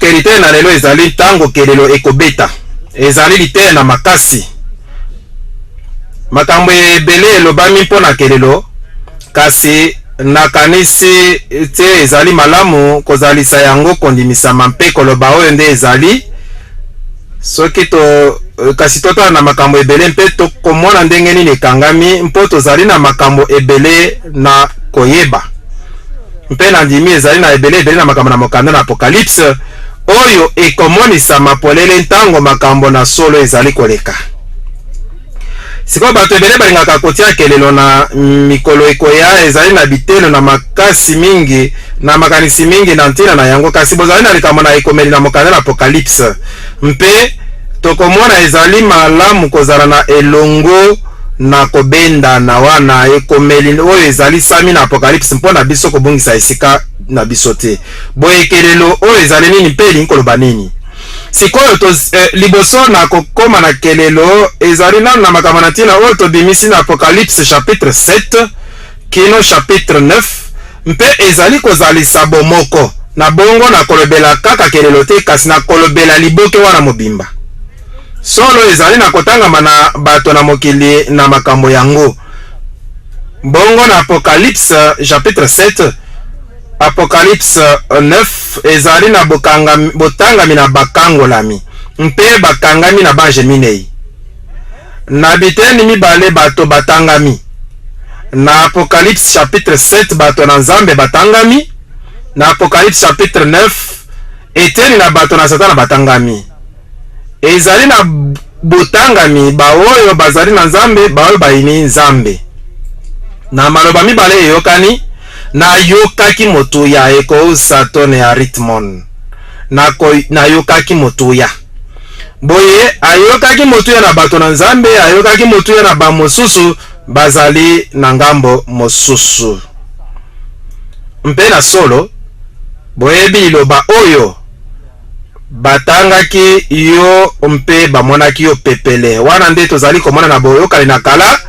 Boke liteya na lelo ezali ntango kelelo ekobeta. Ezali liteya na makasi. Makambo ebele elobami mpo na kelelo, kasi nakanisi te ezali malamu kozalisa yango kondimisama mpe koloba oyo nde ezali soki to kasi totala na makambo ebele mpe tokomona ndenge nini ekangami, mpo tozali na makambo ebele na koyeba. Mpe nandimi ezali na ebele ebele na makambo na mokanda na Apokalipse oyo ekomonisama polele ntango makambo na solo ezali koleka. Sikoyo bato ebele balingaka kotia kelelo na mikolo ekoya, ezali na biteno na makasi mingi na makanisi mingi na ntina na yango, kasi bozali na likambo na ekomeli na mokanda na Apokalipse, mpe tokomona ezali malamu kozala na elongo na kobendana wana ekomeli oyo ezalisami na Apokalipse mpo na biso kobungisa esika na biso te. Boye kelelo oyo ezali nini mpe elingi koloba nini? Sikoyo to, liboso na kokoma na kelelo, ezali nanu na makambo na ntina oyo tobimisi na Apokalipse chapitre 7 kino chapitre 9, mpe ezali kozalisa bomoko. Na bongo nakolobela kaka kelelo te, kasi nakolobela liboke wana mobimba. Solo ezali na kotangama na bato na mokili na makambo yango. Bongo na Apokalipse chapitre 7, Apokalipse 9 ezali na bokangami, botangami na bakangolami mpe bakangami na banje minei. Na biteni mibale bato batangami. Na Apokalipse chapitre 7 bato na Nzambe batangami, na Apokalipse chapitre 9 eteni na bato na Satana batangami. Ezali na botangami baoyo bazali na Nzambe, baoyo bayini Nzambe. Na maloba mibale eyokani, nayokaki motuya ekousa tone aritmon. Nayokaki motuya. Boye ayokaki motuya na bato na Nzambe, ayokaki motuya na bamosusu bazali na ngambo mosusu. Mpe na solo, boyebi liloba oyo Batangaki yo mpe bamonaki yo pepele. Wana nde tozali komona na Boyokani na Kala.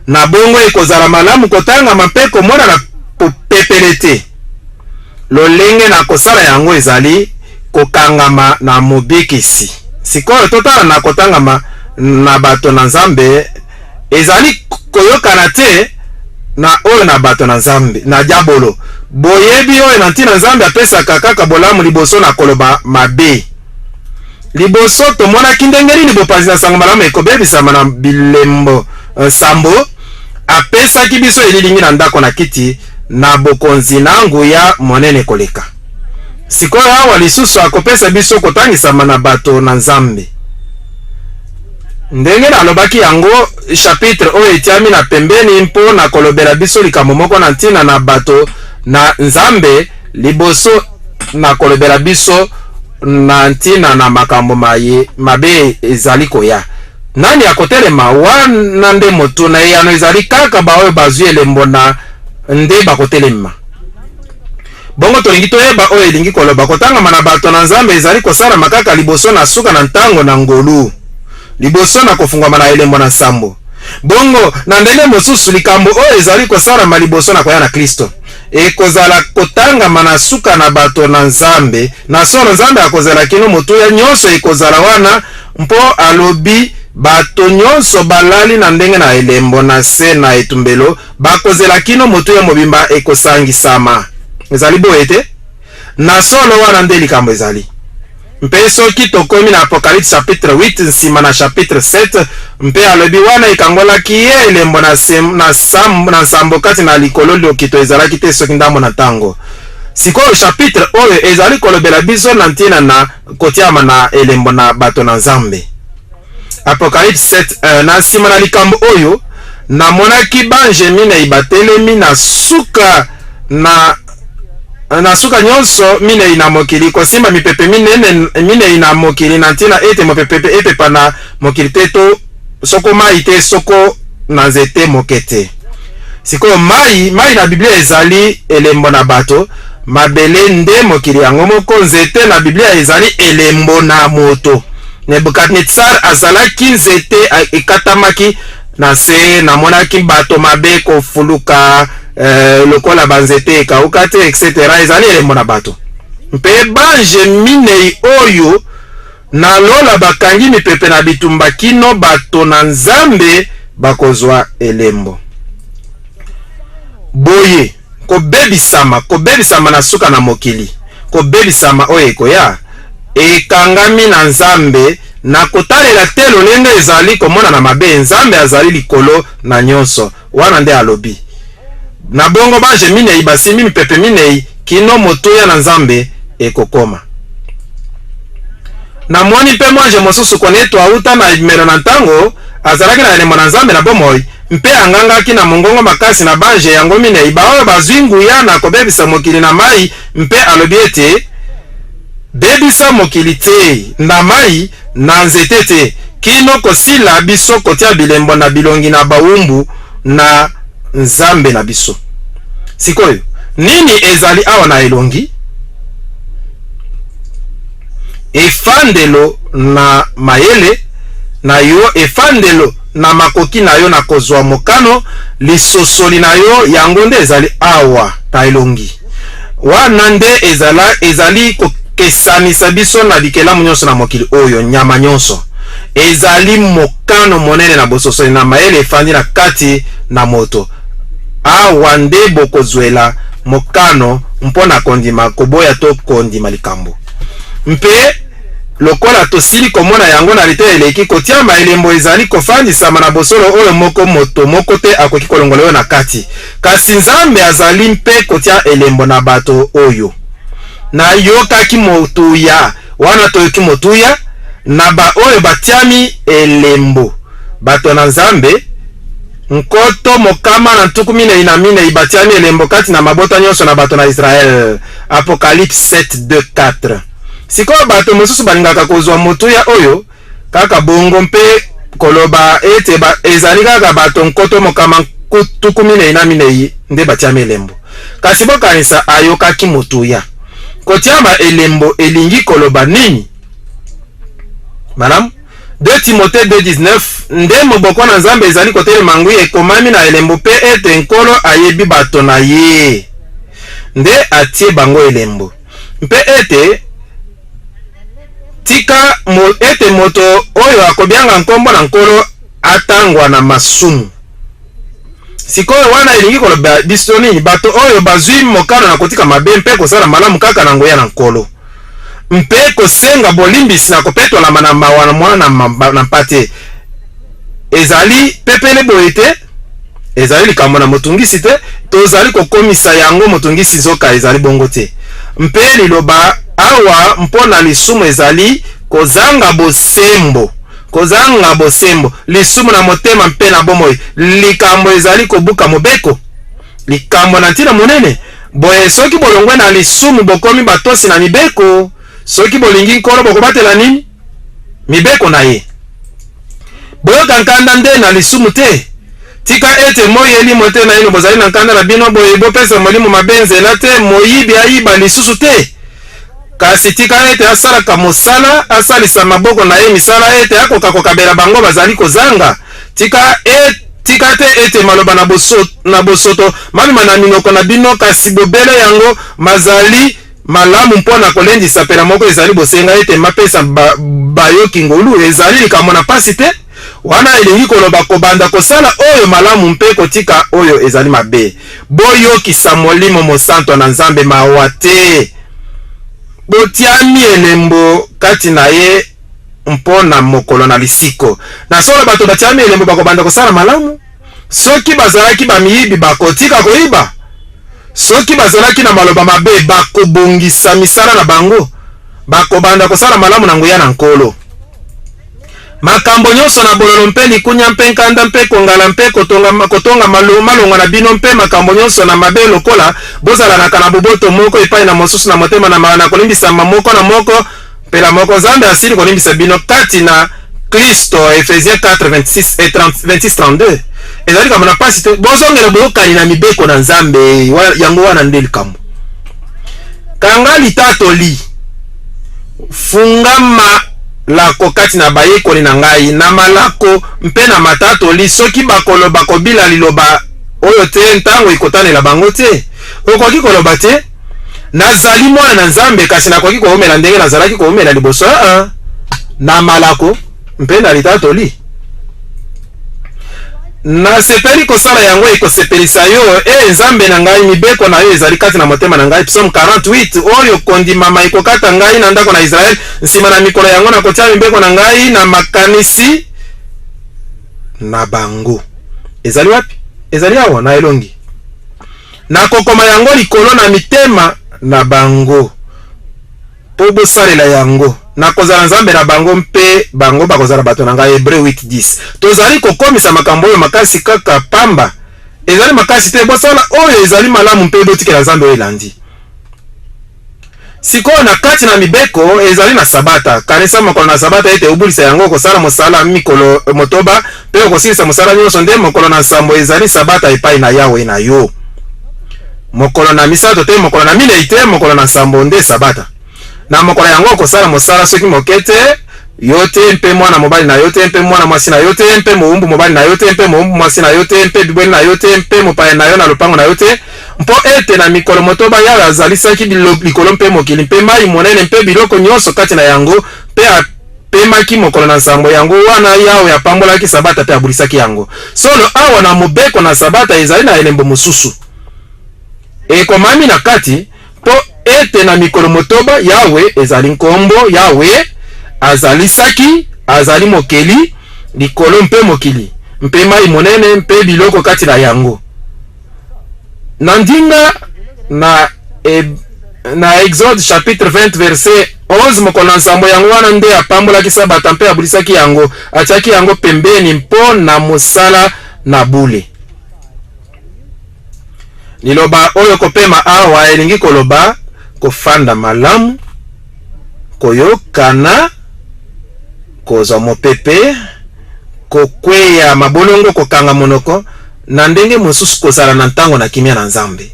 Na bongo ekozala malamu kotangama mpe komonana pepele te. Lolenge na kosala yango ezali kokangama na Mobikisi. Sikoyo totala na kotangama na bato na Nzambe ezali koyokana te na oyo na bato na Nzambe, na diabolo. Boyebi oyo na ntina Nzambe apesaka kaka bolamu liboso na koloba mabe. Liboso tomonaki ndenge nini bopanzi na sango malamu ekobebisama na bilembo nsambo. Apesaki biso elilingi na ndako na kiti na bokonzi na nguya monene koleka. Sikoyo awa lisusu akopesa biso kotangisama na bato na Nzambe. Ndenge nalobaki yango, chapitre oyo etiami na pembeni mpo na kolobela biso likambo moko na ntina na bato na Nzambe liboso na kolobela biso na ntina na makambo maye mabe ezali koya. Nani akotelema? Wana nde motuna. Eyano ezali kaka baoyo bazwi elembo na nde bakotelema. Bongo tolingi toyeba oyo elingi koloba kotangama na bato na Nzambe ezali kosalama kaka liboso na suka na ntango na ngolu, liboso na kofungwama na elembo na nsambo. Bongo, na ndenge mosusu, likambo oyo ezali kosalama liboso na koya na Klisto ekozala kotangama na suka na bato na Nzambe. Na solo, Nzambe akozela kino motuya nyonso ekozala wana, mpo alobi, Bato nyonso balali na ndenge na elembo na se na etumbelo, Bakozela kino motuya mobimba ekosangisama. Ezali boye te? Na solo, wana nde likambo ezali. Mpe soki tokomi na Apocalypse chapitre 8, nsima na chapitre 7, mpe alobi wana ekangolaki ye elembo na, na, sam, na nsambo kati na likolo lokito ezalaki te soki ndambo na ntango. Sikoyo chapitre oyo ezali kolobela biso na ntina na kotiama na elembo na bato na Nzambe. Apocalypse 7, 1. Na nsima na likambo oyo, namonaki banje minei batelemi na suka na na suka nyonso minei na mokili, kosimba mipepe minene minei na mokili, na ntina ete mopepe epepa na mokili te, to soko mai te, soko na nzete moke te. Sikoyo mai, mai na Biblia ezali elembo na bato, mabele nde mokili yango moko, nzete na Biblia ezali elembo na moto. Nebukadnetsar azalaki nzete ekatamaki na nse, namonaki bato mabe kofuluka lokola banzete ekauka te, etc. Ezali elembo na bato. Mpe banje minei oyo na lola bakangi mipepe na bitumba kino bato na Nzambe bakozwa elembo. Boye, kobebisama, kobebisama na suka na mokili, kobebisama oyo ekoya, ekangami na Nzambe na kotalela te lolenge ezali komonana mabe. Nzambe azali likolo na nyonso. Wana nde alobi. Na bongo banje minei basimbi mipepe minei kino motuya na Nzambe ekokoma. Namoni mpe mwanje mosusu konetwa uta na ebimelo na ntango, azalaki na elembo na Nzambe na bomoi, mpe angangaki na mongongo makasi na banje yango minei baoyo bazwi nguya na kobebisa mokili na mai, mpe alobi ete, Bebisa mokili te na mai, na nzete te, kino kosila biso kotia bilembo na bilongi na bawumbu na Nzambe na biso. Sikoyo, nini ezali awa na elongi? Efandelo na mayele na yo, efandelo na makoki na yo na kozwa mokano, lisosoli na yo, yango nde ezali awa na elongi. Wana nde ezala, ezali kokesanisa biso na bikelamu nyonso na mokili oyo, nyama nyonso. Ezali mokano monene na bososoli na mayele efandi na kati na moto. Awa nde bokozwela mokano mpo na kondima, koboya to kondima likambo. Mpe lokola tosili komona yango na liteya eleki, kotiama elembo ezali kofandisama na bosolo oyo moko moto moko te akoki kolongola yo na kati. Kasi Nzambe azali mpe kotia elembo na bato oyo. Nayokaki motuya wana, toyoki motuya na baoyo batiami elembo, bato na Nzambe. 144 batiami elembo kati na mabota nyonso na bato na Israel. Apocalypse 7, 2, 4. Sikoyo bato mosusu balingaka kozwa motuya oyo kaka bongo mpe koloba ete ba, ezali kaka bato 144 nde batiami elembo. Kasi bokanisa, ayokaki motuya. Kotiama elembo elingi koloba nini? Malamu. 2 Timote 2,19 Nde moboko na Nzambe ezali kotelema ngwi, ekomami na elembo mpe ete Nkolo ayebi bato na ye, nde atie bango elembo. Mpe ete tika mo, ete moto oyo akobianga nkombo na Nkolo atangwa na masumu. Sikoyo wana elingi koloba biso nini? Bato oyo bazwi mokano na kotika mabe mpe kosala malamu kaka na nguya na Nkolo, mpe kosenga bolimbisi na kopetolama na mawa na Mwana na Mpate, ezali pepele boye te? Ezali likambo na motungisi te? Tozali kokomisa yango motungisi, nzoka ezali bongo te. Mpe liloba awa mpo na lisumu ezali kozanga bosembo. Kozanga bosembo, lisumu na motema mpe na bomoi, likambo ezali kobuka mobeko, likambo na ntina monene. Boye soki bolongwe na lisumu, bokomi batosi na mibeko. Soki bolingi Nkolo, bokobatela nini? Mibeko na ye. Boyoka nkanda nde na lisumu te. Tika ete moi elimo te naino bozali na nkanda na bino, boye bopesa molimo mabe nzela te, moyibi ayiba lisusu te. Kasi tika ete asalaka mosala, asalisa maboko na ye misala ete akoka kokabela bango bazali kozanga. Tika e, tika te ete maloba na, boso, na bosoto mabima na minoko na bino, kasi bobele yango mazali malamu mpo na kolendisa pela moko ezali bosenga ete mapesa ba, bayoki ngolu. Ezali likambo na mpasi te. Wana elingi koloba kobanda kosala oyo malamu mpe kotika oyo ezali mabe. Boyokisa Molimo Mosanto na Nzambe mawa te. Botiami elembo kati na ye mpo na mokolo na lisiko. Na solo, bato batiami elembo bakobanda kosala malamu. Soki bazalaki bamiyibi, bakotika koyiba. Soki bazalaki na maloba mabe, bakobongisa misala na bango. Bakobanda kosala malamu na nguya na Nkolo. Makambo nyonso na bololo mpe likunya mpe nkanda mpe kongala mpe kotonga, kotonga malonga na bino mpe makambo nyonso na mabe lokola, bozalanaka na boboto moko epai na mosusu na motema na mawa na kolimbisama moko na moko mpela moko Nzambe asili kolimbisa bino kati na Klisto. Ephésiens 4, 26 et 30, 26, 32. Ezali likambo na mpasi te. Bozongela boyokani na mibeko na Nzambe. Yango wana nde likambo. Kanga litatoli. Fungama lako kati na bayekoli na ngai na malako mpe na matatoli, soki bakoloba kobila liloba oyo te, ntango ekotanela bango te. Okoki koloba te. Nazali mwana na Nzambe, kasi nakoki koumela ndenge nazalaki koumela liboso? Aa, na malako mpe na litatoli. Nasepeli kosala yango, ekosepelisa yo, e Nzambe na ngai, mibeko na yo ezali kati na motema na ngai. Psaume 48, oyo kondimama ekokata ngai na ndako na Israel nsima na mikolo yango, nakotia mibeko na ngai na makanisi na bango. Ezali wapi? Ezali awa na elongi. Nakokoma yango likolo na mitema na bango mpo bosalela yango. Nakozala Nzambe na bango mpe bango bakozala bato na ngai. Hebreu 8:10. Tozali kokomisa makambo oyo makasi kaka pamba. Ezali makasi te. Bosala oyo ezali malamu mpe botikela Nzambe oyo elandi. Sikoyo na kati na mibeko ezali na sabata. Kanisa mokolo na sabata ete obulisa yango, okosala mosala mikolo motoba mpe okosilisa mosala nyonso, nde mokolo na nsambo ezali sabata epai na Yawe na yo. Mokolo na misato te, mokolo na minei te, mokolo na nsambo nde sabata. Na mokolo yango okosala mosala soki moke te, yo te, mpe mwana mobali na yo te, mpe mwana mwasi na yo te, mpe mowumbu mobali na yo te, mpe mowumbu mwasi na yo te, mpe bibwele na yo te, mpe mopaya na yo na lopango na yo te, mpo ete na mikolo motoba Yawe azalisaki likolo mpe mokili mpe mai monene mpe biloko nyonso kati na yango, mpe apemaki mokolo na nsambo. Yango wana Yawe apambolaki sabata mpe abulisaki yango. Solo, awa na mobeko na sabata ezali na elembo mosusu ekomami na kati, mpo ete na mikolo motoba Yawe ezali nkombo Yawe azalisaki, azali mokeli likolo mpe mokili mpe mai monene mpe biloko kati na yango. Na ndinga na, e, na Exode chapitre 20 verset 11, mokolo na nsambo yango wana nde apambolaki sabata mpe abulisaki yango, atiaki yango pembeni mpo na mosala na bule. Liloba oyo kopema awa elingi koloba kofanda malamu, koyokana, kozwa mopepe, kokweya mabolongo, kokanga monoko, na ndenge mosusu kozala na ntango na kimia na Nzambe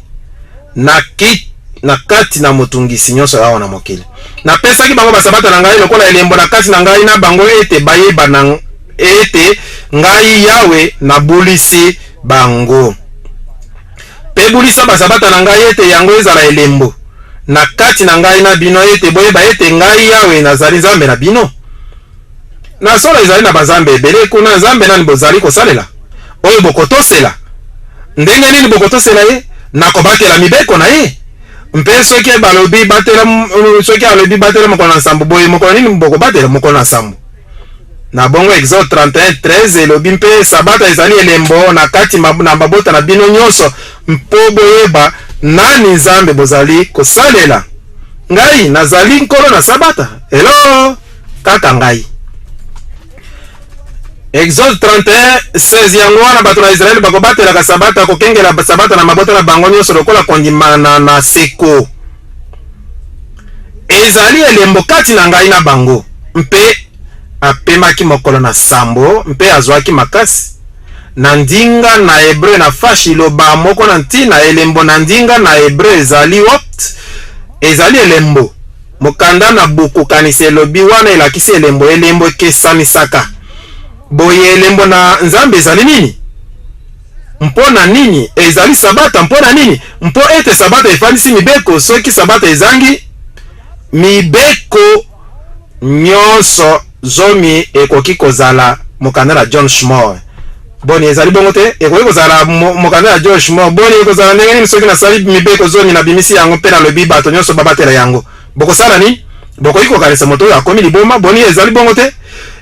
na, ki, na kati na motungisi nyonso awa na mokili. Napesaki bango basabata na ngai lokola elembo na kati na ngai na bango, ete bayeba na ete ngai Yawe nabulisi bango. Mpe bulisa basabata na ngai ete yango ezala elembo na kati na ngai na bino, ete boyeba ete ngai Yawe nazali Nzambe na bino. Na solo ezali na banzambe ebele kuna. Nzambe nani bozali kosalela, oyo bokotosela? Ndenge nini bokotosela ye? Na kobatela mibeko na ye. Mpe soki balobi batela, soki alobi batela mokolo na nsambo, boye mokolo nini bokobatela? Mokolo na nsambo. Na bongo Exode 31:13 elobi mpe sabata ezali elembo na kati na mabota na bino nyonso, mpo boyeba nani Nzambe bozali kosalela. Ngai nazali Nkolo na sabata. Hello, kaka ngai. Exode 31:16 yango wana bato na Israele bakobatelaka sabata, kokengela sabata na mabota na bango nyonso lokola kondimana na seko. Ezali elembo kati na ngai na bango. Mpe apemaki mokolo na sambo mpe azwaki makasi. Na ndinga na hebreu na fashi liloba moko na ntina elembo na ndinga na hebreu ezali opt, ezali elembo. Mokanda na bokokanisi elobi wana elakisi elembo, elembo ekesanisaka. Boye elembo na Nzambe ezali nini? Mpo na nini ezali sabata? Mpo na nini? Mpo ete sabata efandisi mibeko. Soki sabata ezangi mibeko nyonso zomi, ekoki kozala mokanda na John Schmore. Boni, ezali bongo te? Ekoki kozala mokanda ya John Schmore. Boni, ekozala ndenge nini soki nasali mibeko zomi, nabimisi yango mpe nalobi bato nyonso babatela yango? Bokosala nini? Bokoki kokanisa moto oyo akomi liboma. Boni, ezali bongo te?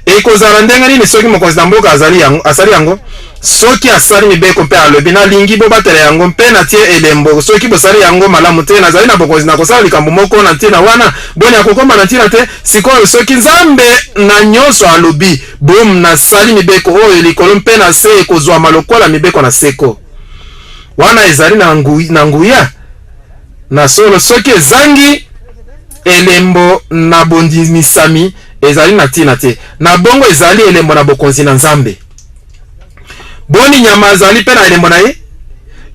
Ekozala ndenge nini soki mokonzi na mboka azali yango, asali yango? Soki asali mibeko mpe alobi, nalingi bobatela yango mpe natie elembo, soki bosali yango malamu te, nazali na bokonzi na kosala likambo moko na ntina wana. Boni, akokoma na ntina te? Sikoyo, soki Nzambe na nyonso alobi, bum, nasali mibeko oyo likolo mpe na se ekozwama lokola mibeko na seko, wana ezali na, ngu, na nguya na solo. Soki ezangi elembo na bondimisami, ezali na ntina te. Na bongo ezali elembo na bokonzi na Nzambe. Boni, nyama azali mpe na elembo na ye?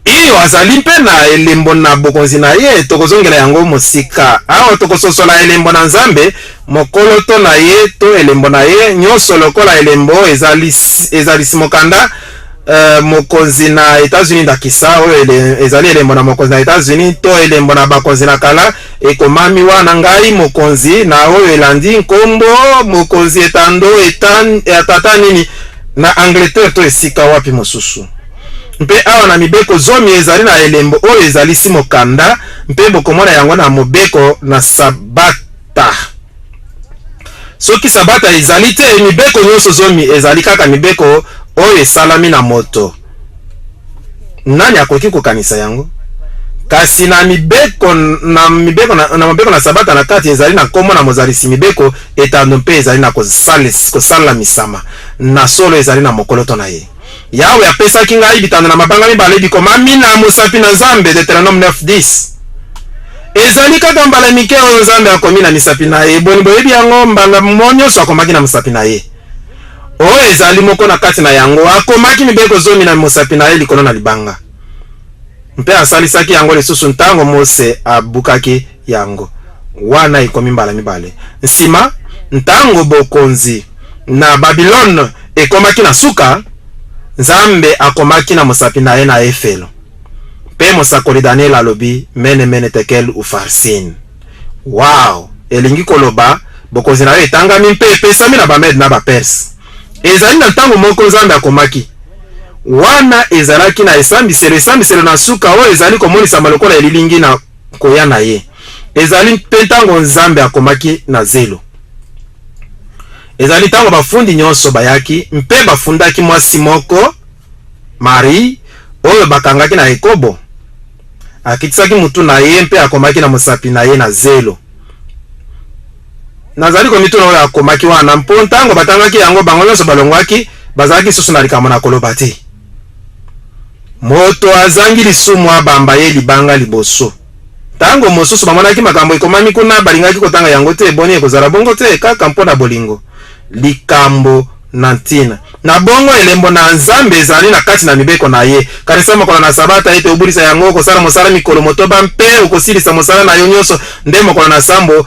Iyo, azali mpe na elembo na bokonzi na ye. Tokozongela yango mosika. Awa tokososola elembo na Nzambe, mokoloto na ye to elembo na ye nyonso lokola elembo ezalisi mokanda. Mokonzi na Etats-Unis, ndakisa oyo ezali elembo na mokonzi na Etats-Unis to elembo na bakonzi na kala, ekomami wana ngai mokonzi na oyo elandi nkombo mokonzi etando ya tata nini na Angleterre to esika wapi mosusu. Mpe awa na mibeko zomi ezali na elembo oyo ezalisi mokanda, mpe bokomona yango na mobeko na sabata. Soki sabata ezali te, mibeko nyonso zomi ezali kaka mibeko oyo esalami na moto. Nani akoki kokanisa yango? Kasi na mibeko na mibeko na, na mobeko na sabata na kati ezali na nkombo na mozalisi mibeko etando mpe ezali na kosalamisama na solo ezali na mokoloto na ye. Yawe apesaki ngai bitando na mabanga mibale bikomami na mosapi na Nzambe, Deuteronome 9:10. Ezali kaka mbala mike oyo Nzambe akomi na misapi na ye. Boni boyebi yango? Mbala mo nyonso akomaki na mosapi na ye. Oyo ezali moko na kati na yango. Akomaki mibeko zomi na mosapi na ye likolo na libanga. Mpe asalisaki yango lisusu ntango Mose abukaki yango. Wana ekomi mbala mibale. Nsima, ntango bokonzi na Babilone ekomaki na suka, Nzambe akomaki na mosapi na ye na efelo. Mpe mosakoli Daniel alobi, Mene, mene, tekel, ufarsin. Wow! Elingi koloba, bokonzi na yo etangami mpe epesami na Bamede na Baperse. Ezali na ntango moko Nzambe akomaki. Wana ezalaki na esambiselo, esambiselo na nsuka oyo ezali komonisama lokola elilingi na koya na ye. Ezali mpe ntango Nzambe akomaki na zelo. Ezali ntango bafundi nyonso bayaki mpe bafundaki mwasi moko, Marie, oyo bakangaki na ekobo. Akitisaki motu na ye mpe akomaki na mosapi na ye na zelo. Nazali komituna oyo akomaki wana, mpo ntango batangaki yango, bango nyonso balongwaki, bazalaki lisusu na likambo na koloba te. Moto azangi lisumu abamba ye libanga liboso. Ntango mosusu bamonaki makambo ekomami kuna, balingaki kotanga yango te. Boni, ekozala bongo te, kaka mpo na bolingo, likambo na ntina. Na bongo, elembo na Nzambe ezali na kati na mibeko na Ye. Kanisa mokolo na Sabata ete obulisa yango, okosala mosala mikolo motoba mpe okosilisa mosala na yo nyonso, nde mokolo na sambo,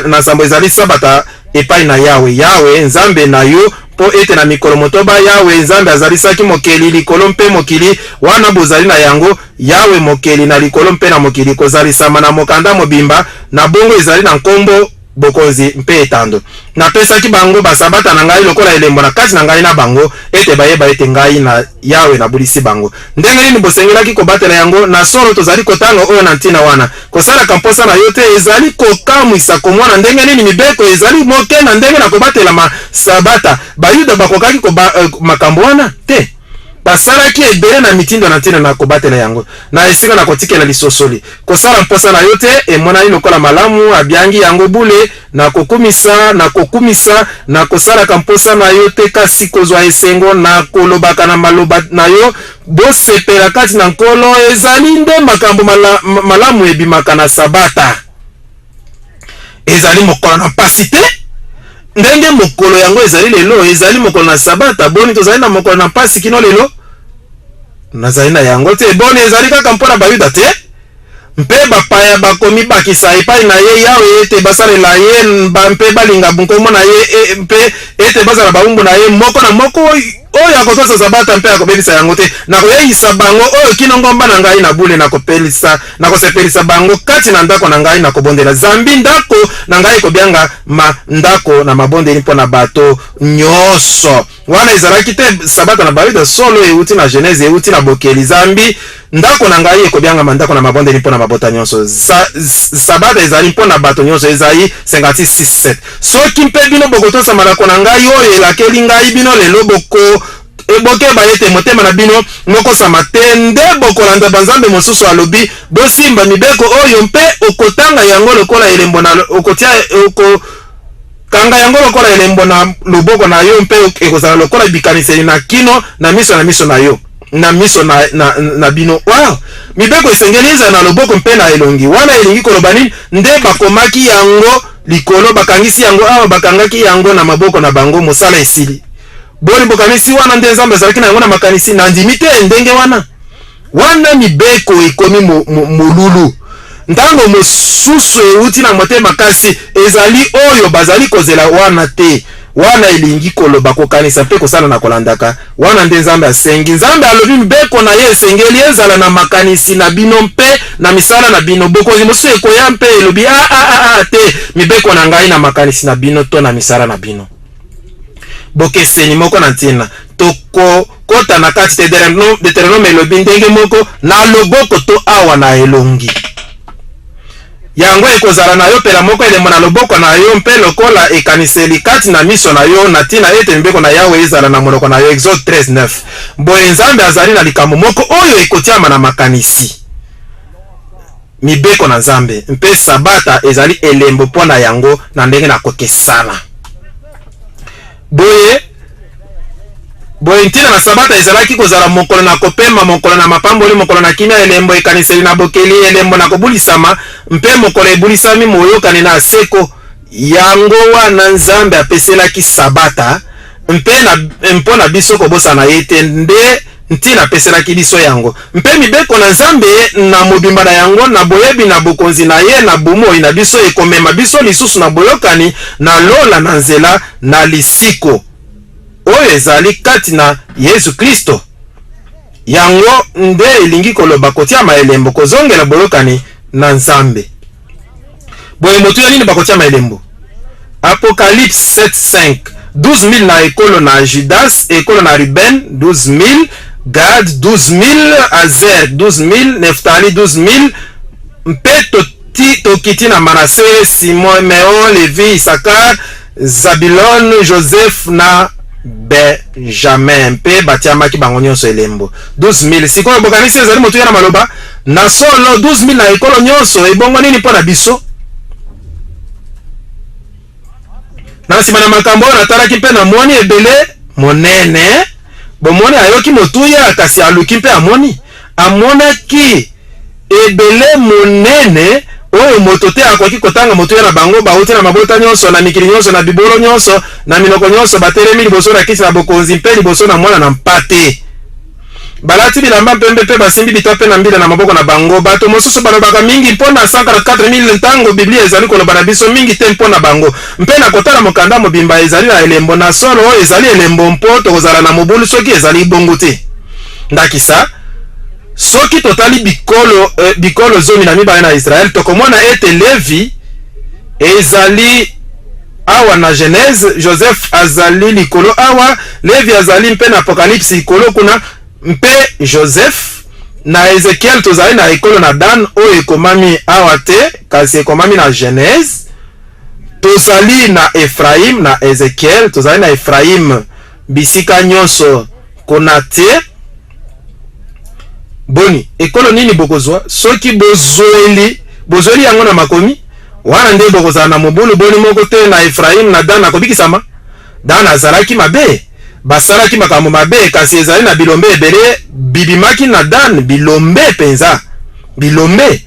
na sambo ezali Sabata epai na Yawe, Yawe, Nzambe na yo, mpo ete na mikolo motoba Yawe Nzambe azalisaki mokeli likolo mpe mokili, wana bozali na yango, Yawe mokeli na likolo mpe na mokili, kozalisama na mokanda mobimba, na bongo ezali na nkombo bokonzi mpe etando. Napesaki bango basabata na ngai lokola elembo na kati na ngai na bango, ete bayeba ete ngai na Yawe nabulisi bango. Ndenge nini bosengelaki kobatela yango? Na solo, tozali kotanga oyo na ntina wana. Kosalaka mposa na yo te ezali kokamwisa komona ndenge nini mibeko ezali moke na ndenge na kobatelama Sabata. Bayuda bakokaki koba, makambo wana te. Basalaki ebele na mitindo na ntina na kobatela yango, na esika na kotikela lisosoli. Kosala mposa na yo te emonani lokola malamu, abiangi yango bule, na kokumisa, na kokumisa, na kosalaka mposa na yo te, kasi kozwa esengo na kolobaka na maloba na yo, Bosepela kati na Nkolo. Ezali nde makambo malamu ebimaka na Sabata. Ezali mokolo na mpasi te, ndenge mokolo yango ezali lelo, ezali mokolo na Sabata. Boni, tozali na mokolo na mpasi kino lelo? Nazali na yango te. Boni, ezali kaka mpo na Bayuda te? Mpe bapaya bakomibakisa epai na ye, Yawe, ete basalela ye mpe balinga nkombo na ye, mpe ete bazala bawumbu na ye, moko na moko oyo akotosa Sabata mpe akobebisa yango te. Nakoyeisa bango oyo kino ngomba na ngai na bule, nakopelisa, nakosepelisa bango kati na ndako na ngai na kobondela, zambi ndako na ngai ekobiangama ndako na mabondeli mpo na bato nyonso. Wana ezalaki te Sabata na Bayuda, solo euti na Genese, euti na Bokeli, zambi ndako na ngai ekobiangama ndako na mabondeli mpo na mabota nyonso. Sabata ezali mpo na bato nyonso, Ezayi 56:7. Soki mpe bino bokotosa malako na ngai oyo elakeli ngai bino lelo, boko bokeba ete motema na bino mokosama te, nde bokolanda banzambe mosusu. Alobi, bosimba mibeko oyo mpe okotanga yango lokola elembo na okotia oko Kanga yango lokola elembo na loboko na yo, mpe ekozala lokola bikaniseli na kino na miso na miso na yo, na miso na, na, na bino. Wow! Mibeko esengeli ezala na loboko mpe na elongi. Wana elingi koloba nini? Nde bakomaki yango likolo, bakangisi yango awa, bakangaki yango na maboko na bango, mosala esili. Boni bokanisi wana nde Nzambe azalaki na yango na makanisi? Nandimi te ndenge wana. Wana mibeko ekomi molulu, ntango mosusu euti na motema, kasi ezali oyo bazali kozela wana te. Wana elingi koloba kokanisa mpe kosala na kolandaka. Wana nde Nzambe asengi. Nzambe alobi mibeko na ye esengeli ezala na makanisi na bino mpe na misala na bino. Bokonzi mosusu ekoya mpe elobi a a a a te, mibeko na ngai na makanisi na bino to na misala na bino. Bokeseni moko na ntina. Tokokota na kati te. Deuteronome elobi ndenge moko na loboko to awa na elongi. Yango ekozala na yo pelamoko elembo na loboko na yo, mpe lokola ekaniseli kati na miso na yo, na ntina ete mibeko na Yawe ezala na monoko na yo. Exode 13, 9. Boye Nzambe azali na likambo moko oyo ekotiama na makanisi, mibeko na Nzambe, mpe Sabata ezali elembo mpo na yango na ndenge na kokesana. Boye, boye ntina na Sabata ezalaki kozala mokolo na kopema, mokolo na mapamboli, mokolo na kimia, elembo, ekaniseli na bokeli, elembo na kobulisama, mpe mokolo ebulisami moyokani na seko. Yango wana Nzambe apeselaki Sabata mpe na, mpo na biso kobosana ye te nde ntina apeselaki biso yango. Mpe mibeko na Nzambe na mobimba na yango, na boyebi na bokonzi na ye na bomoi na biso, ekomema biso lisusu na boyokani na lola na nzela na lisiko oyo ezali kati na Yesu Klisto. Yango nde elingi koloba kotiama elembo, kozongela boyokani na Nzambe. Boye motuya nini bakotiama elembo? Apocalypse 7:5 12 000 na ekolo na Judas, ekolo na Ruben 12 000, Gad 12 000, Azer 12 000, Neftali 12 000, mpe tokiti na Manase, Simeon, Levi, Isakar, Zabilon, Joseph na Benjamin, mpe batiamaki bango nyonso elembo 12 000. Sikoyo bokanisi ezali motuya na maloba? Na solo 12 000 na ekolo nyonso, ebongo nini mpo na biso? Na nsima na makambo oyo natalaki mpe namoni ebele monene. Bomoni, ayoki motuya, kasi aluki mpe amoni. Amonaki ebele monene oyo moto te akoki kotanga motuya na bango, bauti na mabota nyonso, na mikili nyonso, na bibolo nyonso, na minoko nyonso, batelemi liboso na kiti na bokonzi mpe liboso na Mwana na Mpate. Balati bilamba mpembe mpe basimbi bitape na mbila na maboko na bango. Bato mosusu balobaka mingi mpo na 144 000 ntango Biblia ezali koloba na biso mingi te mpo na bango. Mpe na kotala mokanda mobimba ezali na elembo na solo oyo ezali elembo mpo tokozala na mobulu soki ezali bongo te. Ndakisa, soki totali bikolo 12 na Israel, tokomona ete Levi ezali awa na Genèse, Joseph azali likolo awa, Levi azali mpe na Apocalypse likolo kuna, mpe Joseph na Ezekiel. Tozali na ekolo na Dan oyo ekomami awa te, kasi ekomami na Genèse. Tozali na Ephraim na Ezekiel, tozali na Ephraim bisika nyonso kuna te. Boni, ekolo nini bokozwa soki bozweli yango na makomi? Wana nde bokozala na mobulu. Boni, moko te na Efraim na Dan akobikisama? Dan azalaki mabe, basalaki makambo mabe, kasi ezali na bilombe ebele bibimaki na Dan, bilombe mpenza, bilombe.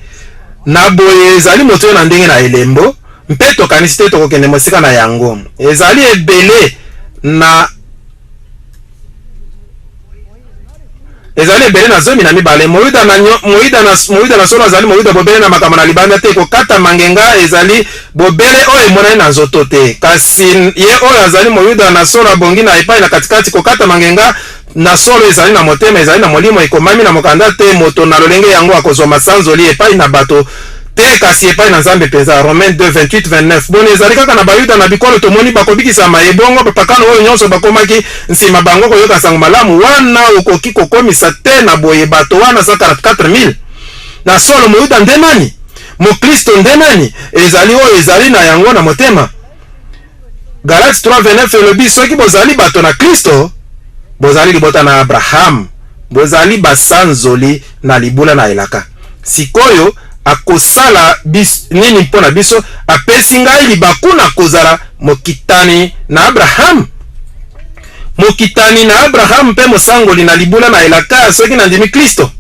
Na boye ezali moto oyo na ndenge na elembo, mpe tokanisi te tokokende mosika na yango. Ezali ebele na 12. Moyuda na, moyuda na, moyuda na solo azali moyuda bobele na makambo na libanda te. Kokata mangenga ezali bobele oyo emonani na nzoto te, kasi ye oyo azali moyuda na solo abongi na epai na katikati. Kokata mangenga na solo ezali na motema, ezali na molimo, ekomami na mokanda te. Moto na lolenge yango akozwa masanzoli epai na bato te, kasi epai na Nzambe mpenza. Romain 2 28 29. Boni, ezali kaka na Bayuda na bikolo tomoni bakobikisama? Ebongo bapakano oyo nyonso bakomaki nsima bango koyoka sango malamu? Wana okoki kokomisa te na boye bato wana 144 000. Na solo, moyuda nde nani? Moklisto nde nani? Ezali oyo ezali na yango na motema. Galates 3 29 elobi: soki bozali bato na Kristo, bozali libota na Abraham, bozali basanzoli na libula na elaka. Sikoyo akosala nini mpo na biso? Apesi ngai libaku na kozala mokitani na Abraham, mokitani na Abraham mpe mosangoli na libula na elaka, soki nandimi Kristo.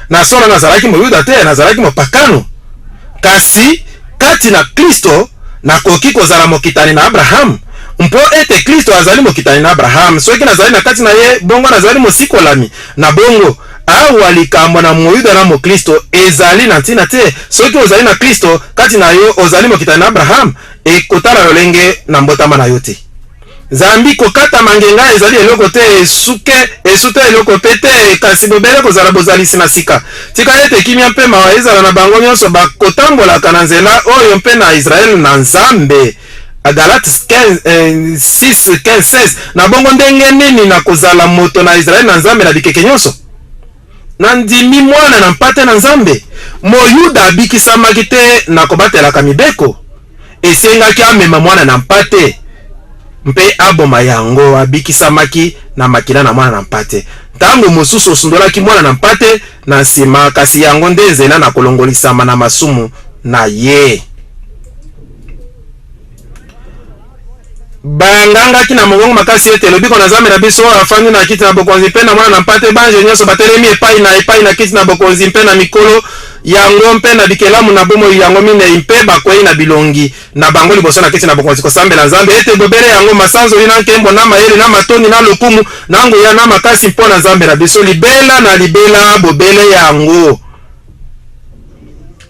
Na solo nazalaki moyuda te, nazalaki mopakano, kasi kati na Kristo nakoki kozala mokitani na Abraham, mpo ete Kristo azali mokitani na Abraham. Soki nazali na kati na ye, bongo nazali mosikolami. Na bongo awa likambo na moyuda na moklisto ezali na ntina te. Soki ozali na Kristo kati na yo, ozali mokitani na Abraham, ekotala lolenge na mbotama na yo te. Zambi kokatama ngenga ezali eloko te, esuke, esuta eloko mpe te, kasi bobele kozala bozalisi na sika. Tika ete kimia mpe mawa ezala na bango nyonso bakotambolaka na nzela oyo mpe na Israele na Nzambe. Galates 15, 6, 15, 16. Na bongo ndenge nini nakozala moto na Israele na Nzambe na bikeke nyonso? Nandimi mwana na mpate na Nzambe. Moyuda abikisamaki te na kobatelaka mibeko. Esengaki amema mwana na mpate mpe aboma yango. Abikisamaki na makila na mwana na mpate. Ntango mosusu osundolaki mwana na mpate na nsima, kasi yango nde nzela na kolongolisama na masumu na ye. Bangangaki na mongongo makasi ete, Lobiko na Nzambe na biso oyo afandi na kiti na bokonzi mpe na Mwana na Mpate. Banje nyonso batelemi epai na epai na kiti na bokonzi mpe na mikolo yango mpe na bikelamu na bomoi yango minei, mpe bakwei na bilongi na bango liboso na kiti na bokonzi kosambela Nzambe, ete bobele yango masanzoli na nkembo na mayele na matondi na lokumu na nguya na makasi mpo na Nzambe na biso libela na libela, bobele yango.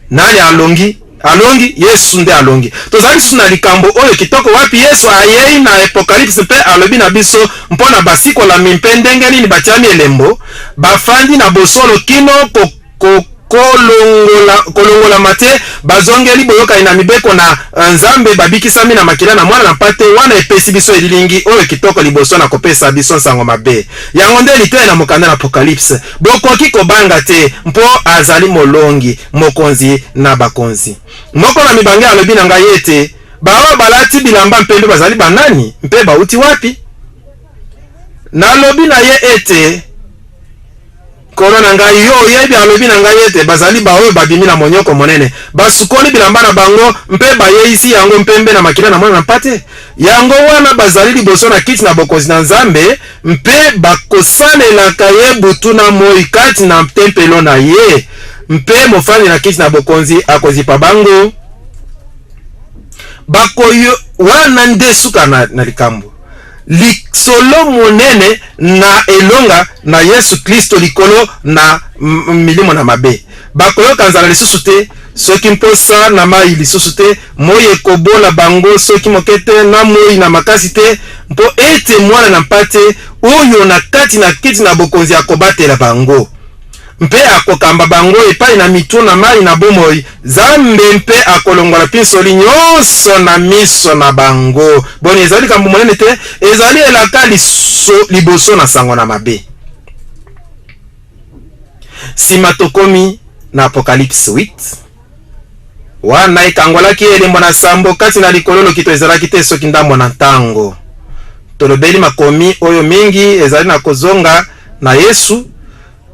Nani alongi? Alongi? Yesu nde alongi. Tozali lisusu na likambo oyo kitoko wapi Yesu ayei na Apokalipse mpe alobi na biso mpo na basikolami mpe ndenge nini batiami elembo, bafandi na bosolo kino ko, ko, kolongola, kolongolama te, bazongeli boyokani na mibeko na Nzambe, babikisami na makila na Mwana na Mpate. Wana epesi biso elilingi oyo kitoko liboso na kopesa biso nsango mabe. Yango nde liteya na mokanda na Apokalipse. Bokoki kobanga te, mpo azali molongi, mokonzi na bakonzi. Moko na mibange alobi na ngai ete, Baoyo balati bilamba mpembe bazali banani, mpe bauti wapi? Nalobi na ye ete, Nkolo na ngai, yo oyebi. Alobi na ngai ete, Bazali baoyo babimi na monyoko monene, basukoli bilamba na bango mpe bayeisi yango mpembe na makila na Mwana na Mpate. Yango wana bazali liboso na kiti na bokonzi na Nzambe, mpe bakosalelaka ye butu na moi kati na tempelo na ye, mpe mofandi na kiti na bokonzi akozipa bango. Bakoyo wana nde suka na, na likambo. Lisolo monene na elonga na Yesu Klisto likolo na milimo na mabe. Bakoyoka nzala lisusu te, soki mposa na mai lisusu te, moi ekobola bango soki moke te, na moi na makasi te, mpo ete Mwana na Mpate oyo na kati na kiti na bokonzi akobatela bango mpe akokamba bango epai na mito na mai na bomoi. Zambe mpe akolongola pinsoli nyonso na miso na bango. Boni, ezali likambo monene te? Ezali elaka liso, liboso na sango na mabe. Sima tokomi na Apocalypse 8. Wana ekangolaki elembo na sambo kati na likolo, lokito ezalaki te soki ndambo na ntango. Tolobeli makomi oyo mingi ezali na kozonga na Yesu.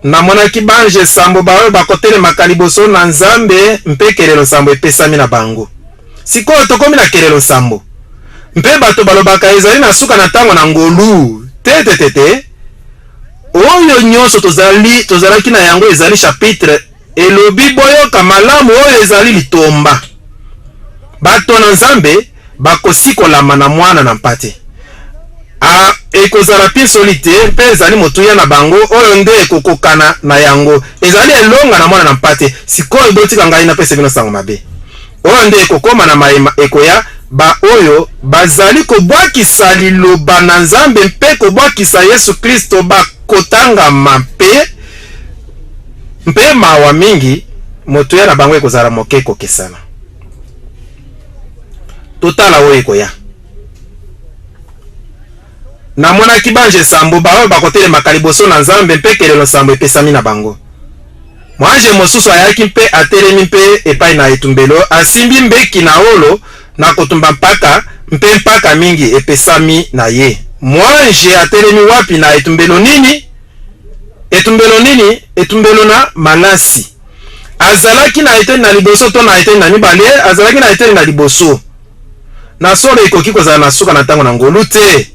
Namonaki banje sambo baoyo bakotelemaka liboso na Nzambe, mpe kelelo nsambo epesami na bango. Sikoyo tokomi na kelelo nsambo. Mpe bato balobaka ezali na suka na ntango na ngolu. Te, te, te, te. Oyo nyonso tozali, tozalaki na yango ezali chapitre elobi boyoka malamu oyo ezali litomba. Bato na Nzambe bakosikolama na Mwana na Mpate. A, ekozala pinsoli te, mpe ezali motuya na bango oyo nde ekokokana na yango. Ezali elonga na Mwana na Mpate. Sikoyo botika ngai napesa bino sango mabe. Oyo nde ekokoma na mayema ekoya, ba oyo bazali kobwakisa Liloba na Nzambe mpe kobwakisa Yesu Klisto bakotangama mpe, mpe mawa mingi, motuya na bango ekozala moke kokesana. Totala oyo ekoya. Namonaki banje nsambo baoyo bakotelemaka liboso na Nzambe mpe kelelo nsambo epesami na bango. Mwanje mosusu ayaki mpe atelemi mpe epai na etumbelo, asimbi mbeki na wolo na kotumba mpaka, mpe mpaka mingi epesami na ye. Mwanje atelemi wapi? Na etumbelo nini? Etumbelo nini? Etumbelo na malasi. Azalaki na eteni na liboso to na eteni na mibale? Azalaki na eteni na liboso. Na solo ekoki kozala na suka na ntango na ngolu te.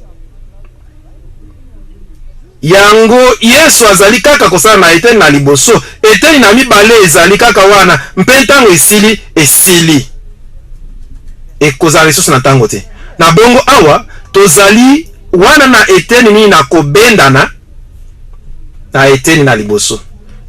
Yango Yesu azali kaka kosala na eteni na liboso, eteni na mibale ezali kaka wana, mpe ntango esili, esili. Ekozala lisusu na ntango te. Na bongo awa tozali wana na eteni nini na kobendana na eteni na liboso.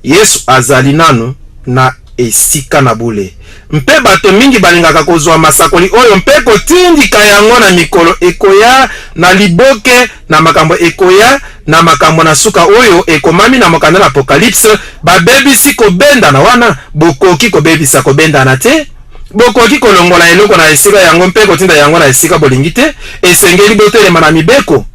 Yesu azali nanu na. esika na bule. Mpe bato mingi balingaka kozwa masakoli oyo mpe kotindika yango na mikolo ekoya, na liboke na makambo ekoya, na makambo na suka oyo ekomami na mokanda na Apocalypse. Babebisi kobendana wana. Bokoki kobebisa kobendana te. Bokoki kolongola eloko na esika yango mpe kotinda yango na esika bolingi te. Esengeli botelema na mibeko.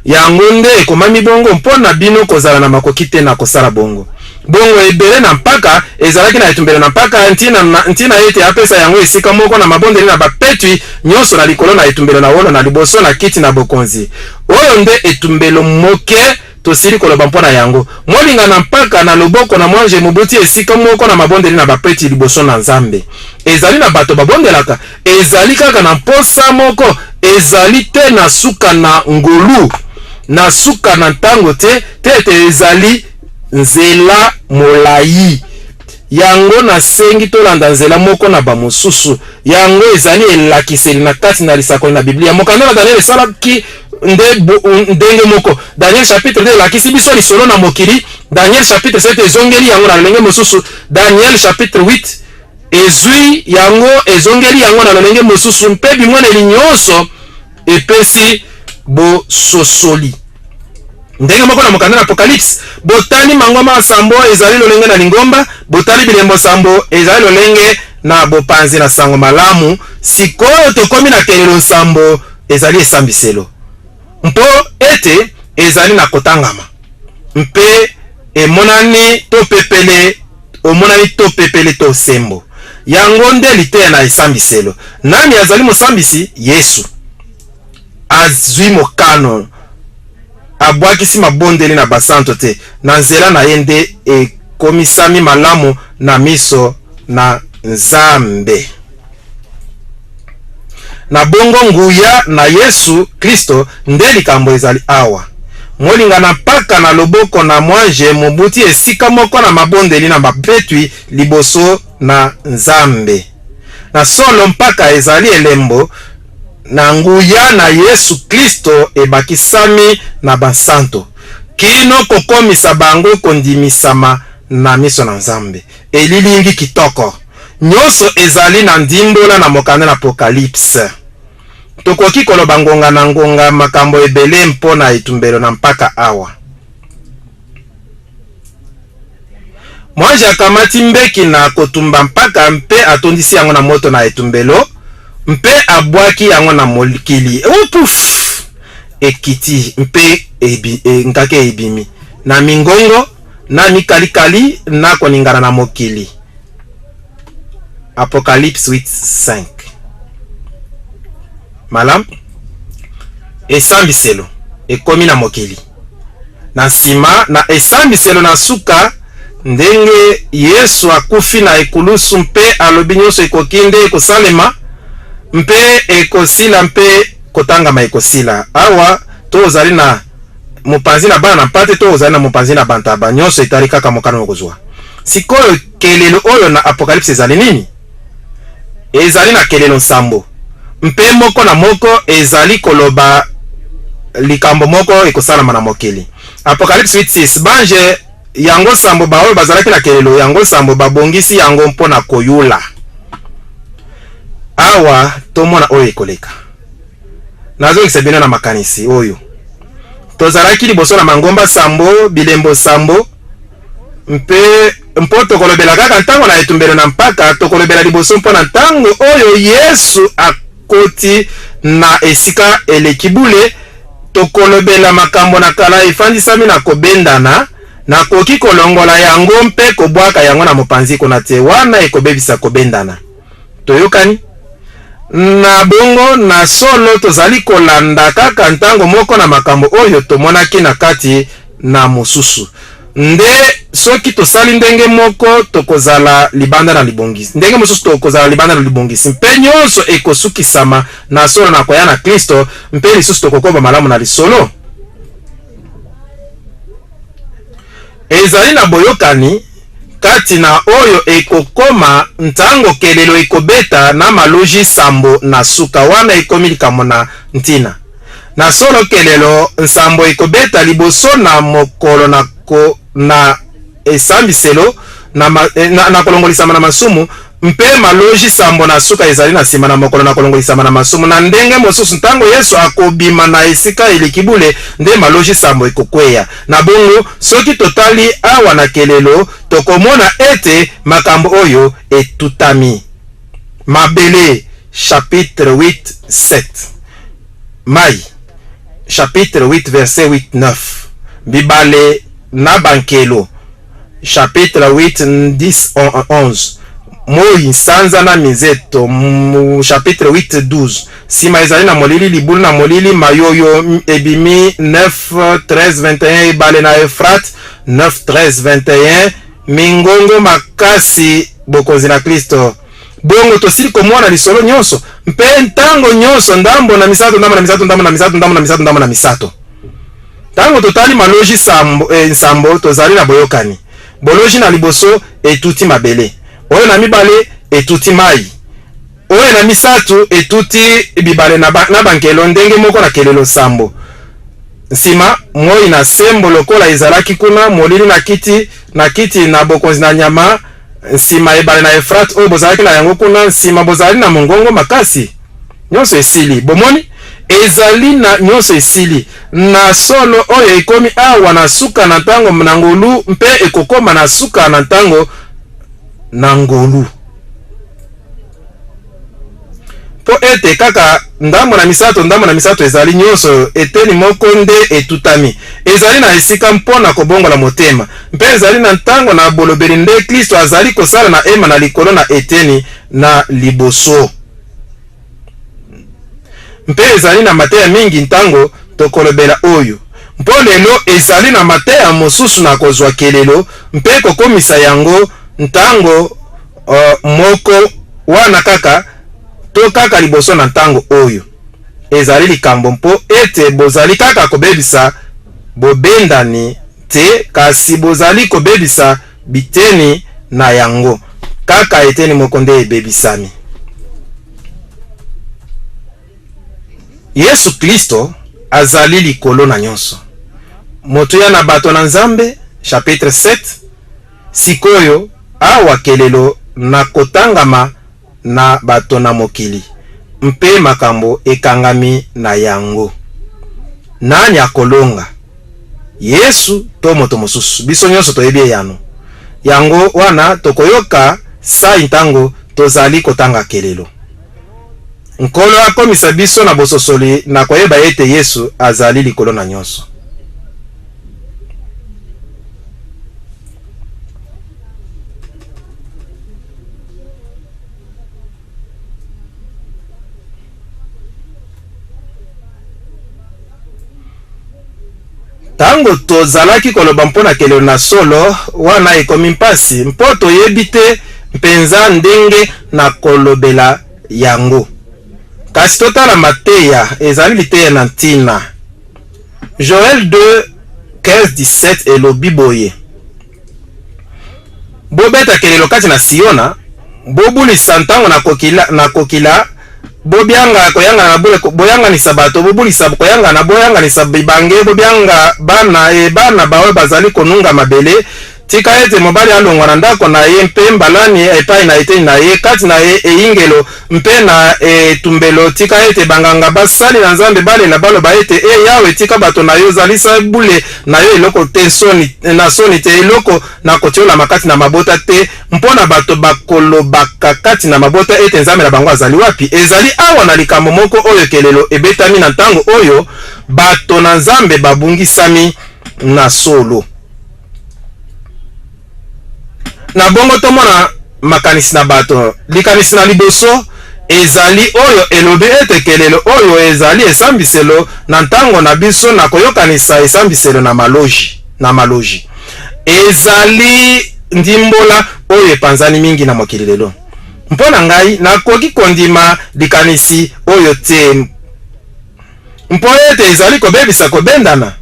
Yango nde ekomami bongo mpo na bino kozala na makoki te na kosala bongo. Bongo ebele na mpaka ezalaki na etumbelo na mpaka, ntina, na, ntina ete apesa yango esika moko na mabondeli na bapetwi nyonso na likolo na etumbelo na wolo na liboso na kiti na bokonzi. Oyo nde etumbelo moke tosili koloba mpo na yango. Molinga na mpaka na loboko na mwanje mobuti esika moko na mabondeli na bapetwi liboso na Nzambe. Ezali na bato babondelaka, ezali kaka na mposa moko, ezali te na suka na ngolu, na suka na ntango te, te ete ezali nzela molayi. Yango nasengi tolanda nzela moko na bamosusu. Yango ezali elakiseli na kati na lisakoli na Biblia. Mokanda na Daniel esalaki nde ndenge moko. Daniel chapitre 2 elakisi biso lisolo na mokili. Daniel chapitre 7 ezongeli yango na lolenge mosusu. Daniel chapitre 8 ezwi yango, ezongeli yango na lolenge mosusu, mpe bimoneli nyonso epesi bososoli. Ndenge moko na mokanda na Apocalypse, botali mangomba sambo ezali lolenge na lingomba, botali bilembo sambo ezali lolenge na bopanzi na sango malamu. Sikoyo tokomi na kelelo nsambo, ezali esambiselo, mpo ete ezali na kotangama mpe emonani to pepele, omonani to pepele to sembo. Yango nde liteya na esambiselo. Nani azali mosambisi? Yesu. Azwi mokano, abwakisi mabondeli na basanto te, na nzela na ye nde ekomisami malamu na miso na Nzambe. Na bongo nguya na Yesu Klisto nde likambo ezali awa. Molinga na mpaka na loboko na mwanje mobuti esika moko na mabondeli na bapetwi liboso na Nzambe. Na solo mpaka ezali elembo na nguya na Yesu Klisto ebakisami na bansanto, kino kokomisa bango kondimisama na miso na Nzambe. Elilingi kitoko! Nyonso ezali na ndimbola na mokanda na Apocalypse. Tokoki koloba ngonga na ngonga makambo ebele mpo na etumbelo na mpaka awa. Mwanje akamati mbeki na kotumba mpaka mpe atondisi yango na moto na etumbelo mpe abwaki yango na mokili. Puf! Ekiti mpe ebi, e, nkake ebimi na mingongo na mikalikali na koningana na mokili. Apocalypse 8:5. Malamu, esambiselo ekomi na mokili. Na nsima na esambiselo na nsuka, ndenge Yesu akufi na ekulusu mpe alobi nyonso ekoki nde ekosalema mpe ekosila mpe kotangama ekosila. Awa to ozali na mopanzi na bana na mpate to ozali na mopanzi na bantaba, nyonso etali kaka mokano okozwa. Sikoyo kelelo oyo na Apocalypse ezali nini? Ezali na kelelo nsambo, mpe moko na moko ezali koloba likambo moko ekosalama na mokili. Apocalypse 8:6 Banje yango nsambo baoyo bazalaki na kelelo yango nsambo babongisi yango mpo na koyula. Awa tomona oyo ekoleka. Nazongisa bino na makanisi oyo tozalaki liboso na mangomba sambo, bilembo sambo, mpe mpo tokolobela kaka ntango na etumbelo na mpaka, tokolobela liboso mpo na ntango oyo Yesu akoti na esika eleki bule. Tokolobela makambo na kala efandisami na kobendana. Nakoki kolongola yango mpe kobwaka yango na mopanzi kuna te, wana ekobebisa kobendana. Toyokani? Na bongo, na solo, tozali kolanda kaka ntango moko na makambo oyo tomonaki na kati na mosusu. Nde soki tosali ndenge moko, tokozala libanda na libongisi, ndenge mosusu tokozala libanda na libongisi, mpe nyonso ekosukisama na solo na koya na Klisto, mpe lisusu tokokoba malamu na lisolo. Ezali na boyokani kati na oyo ekokoma ntango kelelo ekobeta na maloji nsambo na suka. Wana ekomi likambo na ntina. Na solo, kelelo nsambo ekobeta liboso na mokolo na, ko, na esambiselo. na, ma, eh, na, na kolongolisama na masumu, mpe maloji sambo na suka ezali na nsima na mokolo na kolongolisama na masumu. Na ndenge mosusu, ntango Yesu akobima na esika eleki bule, nde maloji sambo ekokweya. Na bongo, soki totali awa na kelelo, tokomona ete makambo oyo etutami. Mabele, chapitre 8, 7. Mai, chapitre 8, verset 8, 9. Bibale na bankelo, chapitre 8, 10, 11. Moi, nsanza na minzeto, chapitre 8, 12. Sima ezali na molili, libulu na molili, mayoyo ebimi, 9, 13, 21. Ebale na Euphrate, 9, 13, 21. Mingongo makasi, bokonzi na Klisto. Bongo tosili komona lisolo nyonso, mpe ntango nyonso ndambo na misato, ndambo na misato, ndambo na misato, ndambo na misato, ndambo na misato. Ntango totali maloji sambo, eh, nsambo, tozali na boyokani. Boloji na liboso etuti mabele, oyo na mibale etuti mai, oyo na misato etuti bibale na, ba, na bankelo, ndenge moko na kelelo nsambo. Nsima, moi na sembo lokola ezalaki kuna, molili na kiti, na kiti na bokonzi na nyama, nsima ebale na Efrate oyo bozalaki na yango kuna, nsima bozali na mongongo makasi. Nyonso esili. Bomoni? Ezali na nyonso esili. Na solo, oyo ekomi awa na suka na ntango na ngolu, mpe ekokoma na suka na ntango na ngolu. Mpo ete kaka ndambo na misato, ndambo na misato ezali nyonso eteni moko nde etutami. Ezali na esika mpo na kobongola motema, mpe ezali na ntango na bolobeli nde Klisto azali kosala na ema na likolo na eteni na liboso. Mpe ezali na mateya mingi ntango tokolobela oyo, mpo lelo ezali na mateya mosusu na kozwa kelelo mpe kokomisa yango ntango uh, moko wana kaka to kaka liboso na ntango oyo. Ezali likambo mpo ete bozali kaka kobebisa bobendani te, kasi bozali kobebisa biteni na yango. Kaka eteni moko nde ebebisami. Yesu Klisto azali likolo na nyonso. Motuya na bato na Nzambe, chapitre 7. Sikoyo, awa kelelo na kotangama na bato na mokili, mpe makambo ekangami na yango. Nani akolonga, Yesu to moto mosusu? Biso nyonso toyebi eyano. Yango wana tokoyoka sai ntango tozali kotanga kelelo. Nkolo akomisa biso na bososoli na koyeba ete Yesu azali likolo na nyonso. Ntango tozalaki koloba mpo na kelelo na solo, wana ekomi mpasi, mpo toyebi te mpenza ndenge na kolobela yango. Kasi totala mateya, ezali liteya na ntina. Joel 2, 15, 17 elobi boye: Bobeta kelelo kati na Siona, bobulisa ntango na kokila, na kokila, bobianga koyangana na bule, boyanganisa bato, bobulisa koyangana, boyanganisa bibange, bobianga bana, e bana baoyo bazali konunga mabele. Tika ete mobali alongwa na ndako na ye mpe mbalani epai na eteni na ye, kati na ye eyingelo mpe na etumbelo. Tika ete banganga basali na Nzambe balela, baloba ete, E Yawe, tika bato na yo, zalisa bule na yo eloko te soni, na soni te, eloko na kotiolama kati na mabota te, mpo na bato bakolobaka kati na mabota ete, Nzambe na bango azali wapi? Ezali awa na likambo moko oyo kelelo ebetami na ntango oyo bato na Nzambe babungisami na solo. Na bongo tomona makanisi na bato. Likanisi na liboso ezali oyo elobi ete kelelo oyo ezali esambiselo na ntango na biso na koyokanisa esambiselo na maloji na maloji. Ezali ndimbola oyo epanzani mingi na mokili lelo. Mpo na ngai, nakoki kondima likanisi oyo te, mpo ete ezali kobebisa kobendana,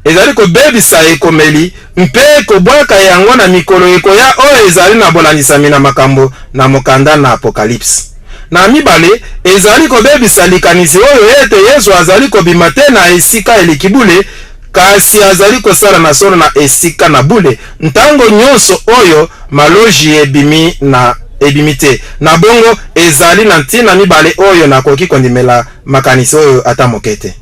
ezali kobebisa ekomeli mpe kobwaka yango na mikolo ekoya oyo ezali na bolandisami na makambo na mokanda na Apokalipse. Na mibale, ezali kobebisa likanisi oyo ete Yesu azali kobima te na esika eleki bule. kasi azali kosala na solo na esika na bule ntango nyonso oyo maloji ebimi na ebimi te. Na bongo ezali na ntina mibale oyo nakoki kondimela makanisi oyo ata moke te.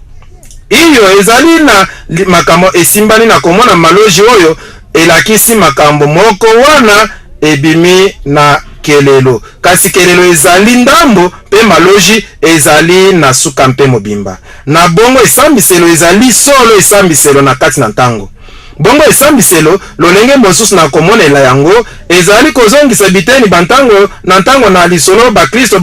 Iyo, ezali na makambo esimbani na komona maloji oyo elakisi makambo moko wana ebimi na kelelo, kasi kelelo ezali ndambo mpe maloji ezali na suka mpe mobimba. Na bongo esambiselo ezali solo esambiselo na kati na ntango. Bongo esambiselo, lolenge mosusu na komonela yango, ezali kozongisa biteni ba ntango na ntango na lisolo baklisto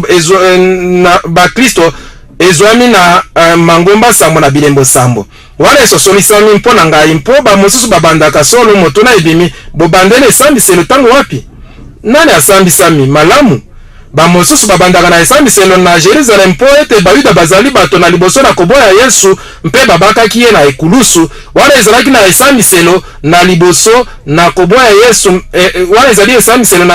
na baklisto ezwami na mangomba sambo na bilembo sambo. Wana esosolisami mpo na ngai, mpo bamosusu babandaka solo motuna ebimi, bobandeli esambiselo ntango wapi? Nani asambisami? Malamu, bamosusu babandaka na esambiselo na Jerusalem mpo ete Bayuda bazali bato na liboso na koboya Yesu mpe babakaki ye na ekulusu. Wana ezalaki na esambiselo na liboso na koboya Yesu, wana ezali esambiselo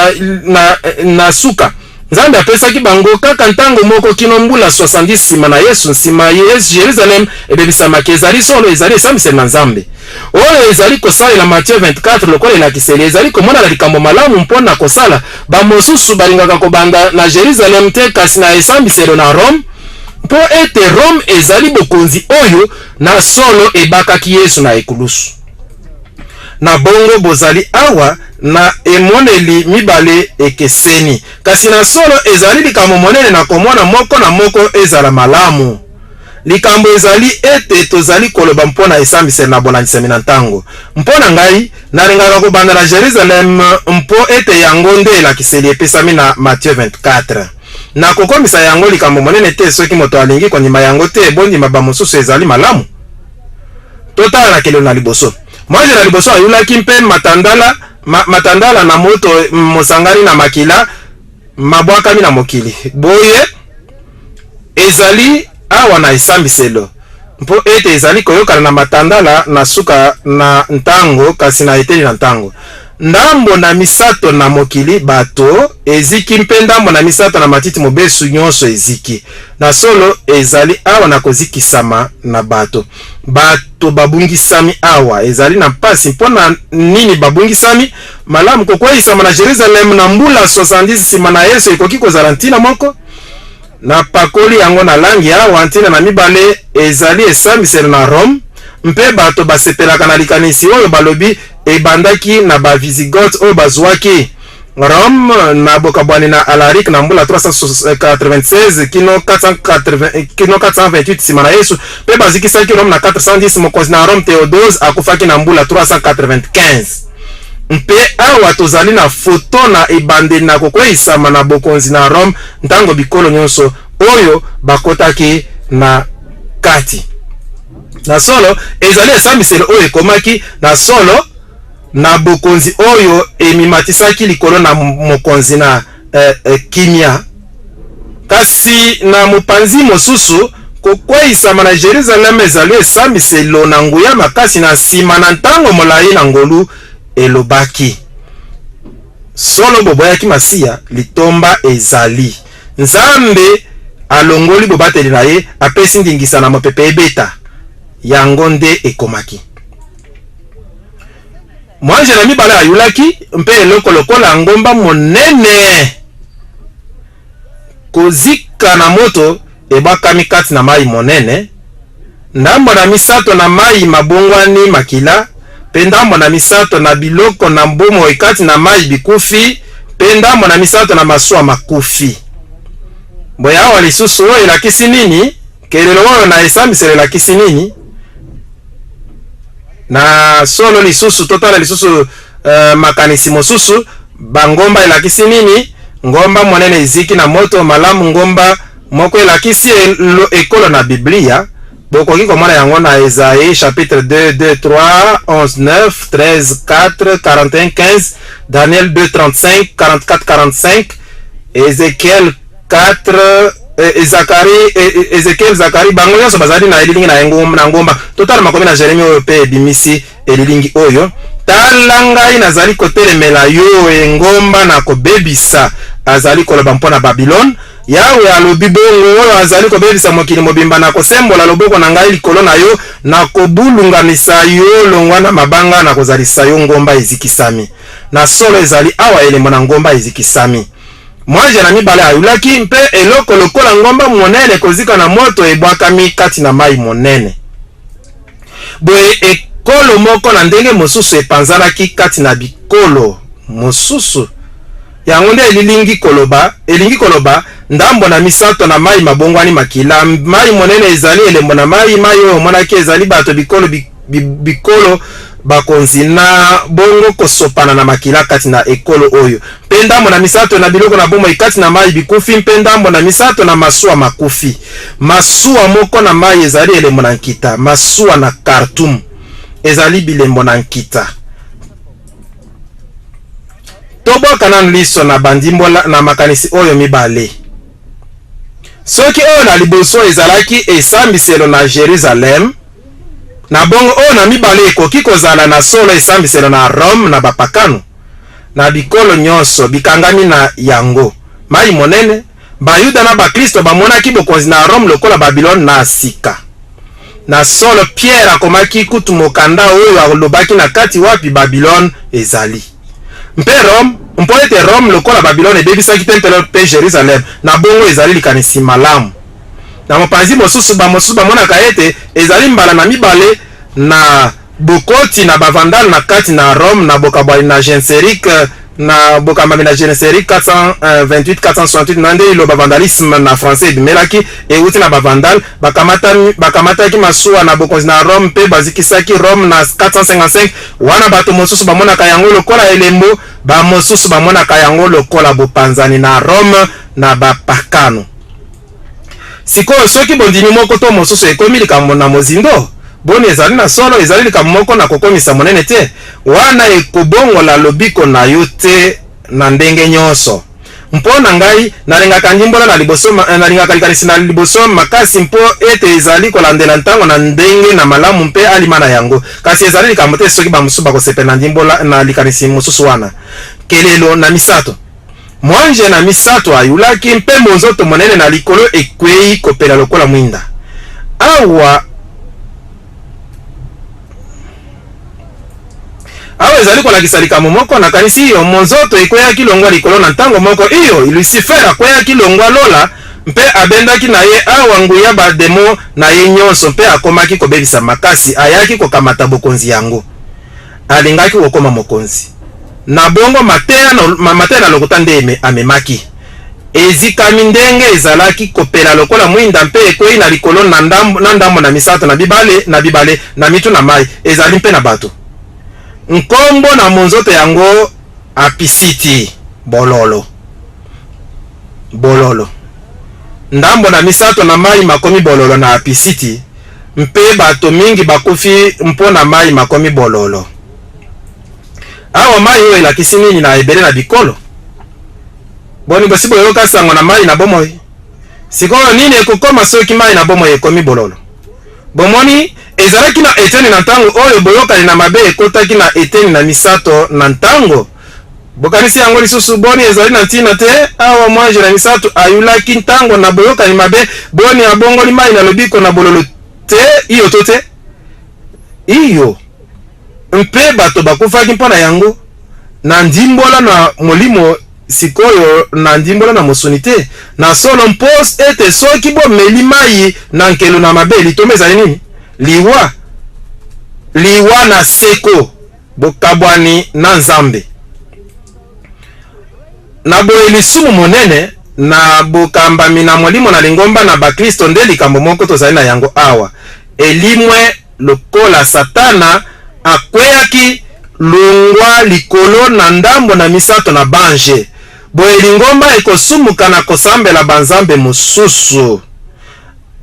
na suka. Nzambe apesaki bango kaka ntango moko kino mbula 70 nsima na Yesu, nsima Jerusalem ebebisamaki. Ezali solo, ezali esambiselo na Nzambe oyo ezali kosalela Matthieu 24 lokola elakiseli. Ezali komonana likambo malamu mpo na kosala. Bamosusu balingaka kobanda na Jerusalem te kasi na esambiselo na Rome, mpo ete Rome ezali bokonzi oyo na solo ebakaki Yesu na ekulusu. Na bongo bozali awa na emoneli mibale ekeseni, kasi na solo ezali likambo monene na komona moko na moko ezala malamu. Likambo ezali ete tozali koloba mpo na esambiselo na bolandisami na ntango. Mpo na ngai, nalingaka kobanda na Jerusalem mpo ete yango nde elakiseli epesami na Matthieu 24. Nakokomisa yango likambo monene te soki moto alingi kondima yango te, bondima bamosusu ezali malamu. Totala na kelelo na liboso. Mwanje na liboso ayulaki mpe matandala, matandala na moto mosangani na makila mabwakami na mokili. Boye ezali awa na esambiselo, mpo ete ezali koyokana na matandala na suka na ntango, kasi na eteni na ntango. Ndambo na misato na mokili bato eziki, mpe ndambo na misato na matiti mobesu nyonso eziki. Na solo ezali awa na kozikisama na bato. Bato babungisami awa. Ezali na mpasi. Mpo na nini babungisami? Malamu, kokweisama na Jerusalem na mbula 70 nsima na Yesu ekoki kozala ntina moko. Napakoli yango na langi awa. Ntina na mibale ezali esambiselo na Rome, mpe bato basepelaka na likanisi oyo balobi ebandaki na ba Visigoths oyo bazwaki Rome na bokabwani na Alaric na mbula 396 kino 428 nsima na Yesu, mpe bazikisaki Rome na 410. Mokonzi na Rome Theodose akufaki na mbula 395. Mpe awa tozali na foto na ebandeli na kokweisama na bokonzi na Rome, ntango bikolo nyonso oyo bakotaki na kati. Na solo ezali esambiselo oyo ekomaki na solo na bokonzi oyo emimatisaki likolo na mokonzi na kimia. Kasi na mopanzi mosusu, kokweisama na Jerusalem ezali esambiselo na nguya makasi na nsima na ntango molai na ngolu elobaki. Solo boboyaki Masiya, litomba ezali. Nzambe alongoli bobateli na ye, apesi ndingisa na mopepe ebeta. Yango nde ekomaki. Mwanje na mibale ayulaki, mpe eloko lokola ngomba monene kozika na moto ebwakami kati na mai monene. Ndambo na misato na mai mabongwani makila, mpe ndambo na misato na biloko na bomoi kati na mai bikufi, mpe ndambo na misato na masuwa makufi. Boye awa lisusu oyo elakisi nini? Kelelo oyo na esambiselo elakisi nini? Na solo lisusu, totala lisusu makanisi mosusu. Bangomba elakisi nini? Ngomba monene eziki na moto. Malamu, ngomba moko elakisi ekolo na Biblia. Bokoki komona yango na Esaïe chapitre 2, 2, 3, 11, 9, 13, 4, 41, 15, Daniel 2, 35, 44, 45, Ezekiel 4, Zakari, Ezekiel, Zakari, bango nyonso bazali na elilingi na ngomba. Totala makomi na Jeremie oyo mpe ebimisi elilingi oyo. Tala ngai nazali kotelemela yo, engomba na kobebisa. Azali koloba mpo na Babilone. Yawe alobi bongo, oyo azali kobebisa mokili mobimba, Nakosembola loboko na ngai likolo na yo, nakobulunganisa yo longwa na mabanga, nakozalisa yo ngomba ezikisami. Na solo ezali awa elembo na ngomba ezikisami. Mwanje na mibale ayulaki, mpe eloko lokola ngomba monene kozika na moto ebwakami kati na mai monene. Boye ekolo moko na ndenge mosusu epanzanaki kati na bikolo mosusu. Yango nde elilingi koloba, elingi koloba, ndambo na misato na mai mabongwani makila. Mai monene ezali elembo na mai, mai oyo omonaki ezali bato, bikolo, bi, bi, bikolo, bakonzi, na bongo kosopana na makila kati na ekolo oyo. Mpe ndambo na misato na biloko na bomoi kati na mai bikufi, mpe ndambo na misato na masuwa makufi. Masuwa moko na mai ezali elembo na nkita, masuwa na Khartoum ezali bilembo na nkita. Tobwaka nanu liso na bandimbola na makanisi oyo mibale. Soki oyo na liboso ezalaki esambiselo na Jerusalem, na bongo oyo na mibale ekoki kozala na solo esambiselo na Rome na bapakano, na bikolo nyonso bikangami na yango. Mai monene, Bayuda na baklisto bamonaki bokonzi na Rome lokola Babilone na sika. Na solo, Pierre akomaki kutu mokanda oyo alobaki na kati wapi Babilone ezali. Mpe Rome, mpo ete Rome lokola Babilone ebebisaki tempelo mpe Jerusalem, na bongo ezali likanisi malamu. Na mopanzi mosusu, bamosusu bamonaka ete ezali mbala na mibale na bokoti na ba Vandale na kati na Rome na bokabwani na Genseric na bokambami na Genseric 428 468 na nde liloba vandalisme na français ebimelaki, euti na ba Vandale bakamataki masuwa na bokonzi na Rome mpe bazikisaki Rome na 455. Wana bato mosusu bamonaka yango lokola elembo, bamosusu bamonaka yango lokola bopanzani na Rome na bapakano. Sikoyo, soki bondimi moko to mosusu ekomi likambo na mozindo, boni ezali na solo, ezali likambo moko na kokomisa monene te, wana ekobongola lobiko na yo te na ndenge nyonso. Mpo na ngai, nalingaka ndimbola na liboso, nalingaka likanisi na liboso makasi mpo ete ezali kolandela ntango na ndenge na malamu mpe alima na yango. Kasi ezali likambo te soki bamosusu bakosepela na ndimbola na likanisi mosusu wana. Kelelo na misato. Mwanje na misato ayulaki, mpe monzoto monene na likolo ekwei kopela lokola mwinda. Awa awa ezali kolakisa likambo moko, nakanisi. Iyo, monzoto ekweyaki longwa likolo na ntango moko. Iyo, Lucifer akweyaki longwa lola mpe abendaki na ye awa nguya bademo na ye nyonso mpe akomaki kobebisa makasi. Ayaki kokamata bokonzi yango. Alingaki kokoma mokonzi. Na bongo mateya na, mateya na lokuta nde amemaki. Ezikami ndenge ezalaki kopela lokola mwinda mpe ekwei na likolo na ndambo na, ndambo na misato na bibale na bibale na mitu na mai, ezali mpe na bato. Nkombo na monzoto yango Apisiti, bololo. Bololo. Ndambo na misato na mai makomi bololo na Apisiti, mpe bato mingi bakufi mpo na mai makomi bololo. Awa mai oyo elakisi nini na ebele na bikolo? Boni bosi boyoka sango na mai na bomoi? Sikoyo nini ekokoma soki mai na bomoi ekomi bololo? Bomoni, ezalaki na eteni na ntango oyo boyokani na mabe ekotaki na eteni na misato na ntango. Bokanisi yango lisusu? Boni ezali na ntina te? Awa mwanje na misato ayulaki ntango na boyokani mabe. Boni abongoli mai na lobiko na bololo te? Iyo to te? Iyo. Mpe bato bakufaki mpo na yango, na ndimbola na molimo sikoyo, na ndimbola na mosuni te. Na solo, mpo ete soki bomeli mai na nkelo na mabe, litomba ezali nini? Liwa. Liwa na seko, bokabwani na Nzambe. Na boye lisumu monene na bokambami na molimo na lingomba na Baklisto nde likambo moko tozali na yango awa. Elimwe lokola Satana akweaki longwa likolo na ndambo na misato na banje, boye lingomba ekosumuka na kosambela banzambe mosusu.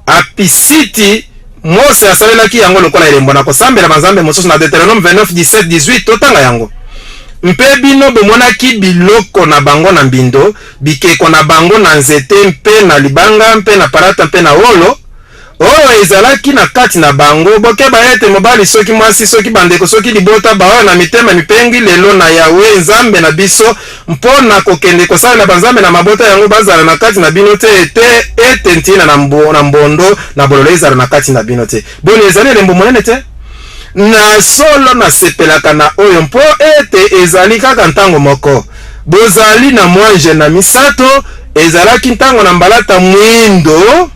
Apisiti, Mose asalelaki yango lokola elembo na kosambela banzambe mosusu na Deuteronome 29, 17, 18. Totanga yango. Mpe bino bomonaki biloko na bango na mbindo, bikeko na bango na nzete mpe na libanga mpe na palata mpe na wolo. Oyo ezalaki na kati na bango, bokeba ete mobali soki mwasi, soki bandeko, soki libota, baoyo na mitema mipengwi lelo na Yawe Nzambe na biso, mpo na kokende kosalela banzambe na mabota yango, bazala na kati na bino te, ete ete ntina na, mbo, na mbondo na bololo ezala na kati na bino te. Boni, ezali elembo monene te? Na solo nasepelaka na oyo, mpo ete ezali kaka ntango moko. Bozali na mwanje na misato, ezalaki ntango na mbalata mwindo,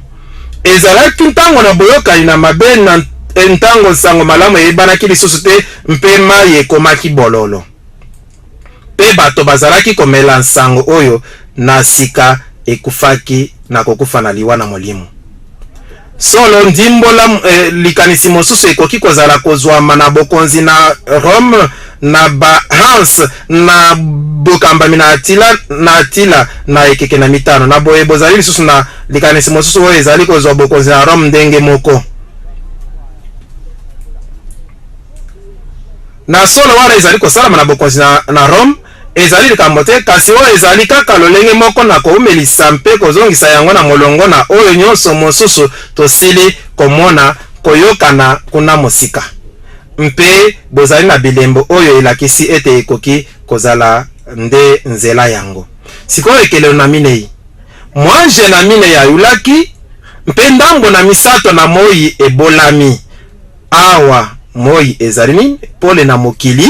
Ezalaki ntango na boyokani na mabe na ntango nsango malamu eyebanaki lisusu te mpe mai ekomaki bololo mpe bato bazalaki komela nsango oyo na sika ekufaki na kokufa na liwa na molimo. Solo, ndimbola eh, likanisi mosusu ekoki kozala kozwama na bokonzi na Rome na ba Huns na bokambami na Attila na Attila na ekeke na mitano. Na boye bozali lisusu na likanisi mosusu oyo ezali kozwa bokonzi na Rome ndenge moko. Na solo wana ezali kosalama na bokonzi na, na Rome ezali likambo te, kasi oyo ezali kaka lolenge moko na koumelisa mpe kozongisa yango na molongo na oyo nyonso mosusu tosili komona koyokana kuna mosika. Mpe bozali na bilembo oyo elakisi ete ekoki kozala nde nzela yango. Sikoyo ekelelo na minei. Mwanje na minei ayulaki, mpe ndambo na misato na moi ebolami. Awa moi ezali nini? Pole na mokili.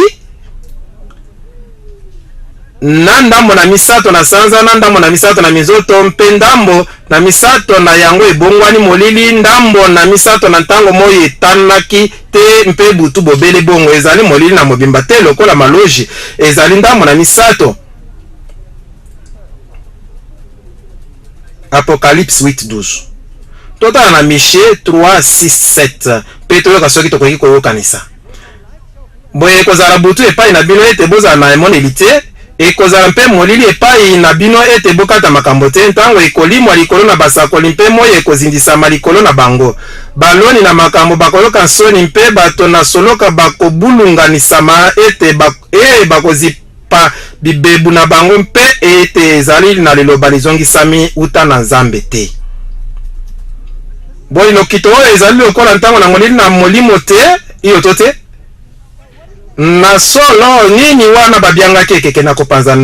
Na ndambo na misato na sanza, na ndambo na misato na minzoto, mpe ndambo na misato na yango ebongwani molili, ndambo na misato na ntango moi etanaki te, mpe butu bobele bongo. Ezali molili na mobimba te lokola maloji, ezali ndambo na misato. Apocalypse 8:12. Totala na Miche 3, 6, 7 mpe toyoka soki tokoki koyokanisa. Boye ekozala butu epai na bino ete bozala na emoneli te, ekozala mpe molili epai na bino ete bokata makambo te, ntango ekolimwa likolo na basakoli mpe moi ekozindisama likolo na bango. Baloni na makambo bakoyoka nsoni mpe bato na soloka bakobulunganisama ete ba, ee, bakozipa bibebu na bango mpe ete ezali na liloba lizongisami uta na Nzambe te. Boye lokito oyo ezali lokola ntango na molili na molimo te, iyo to te? Na solo, nini wana babiangaki ekeke na kopanza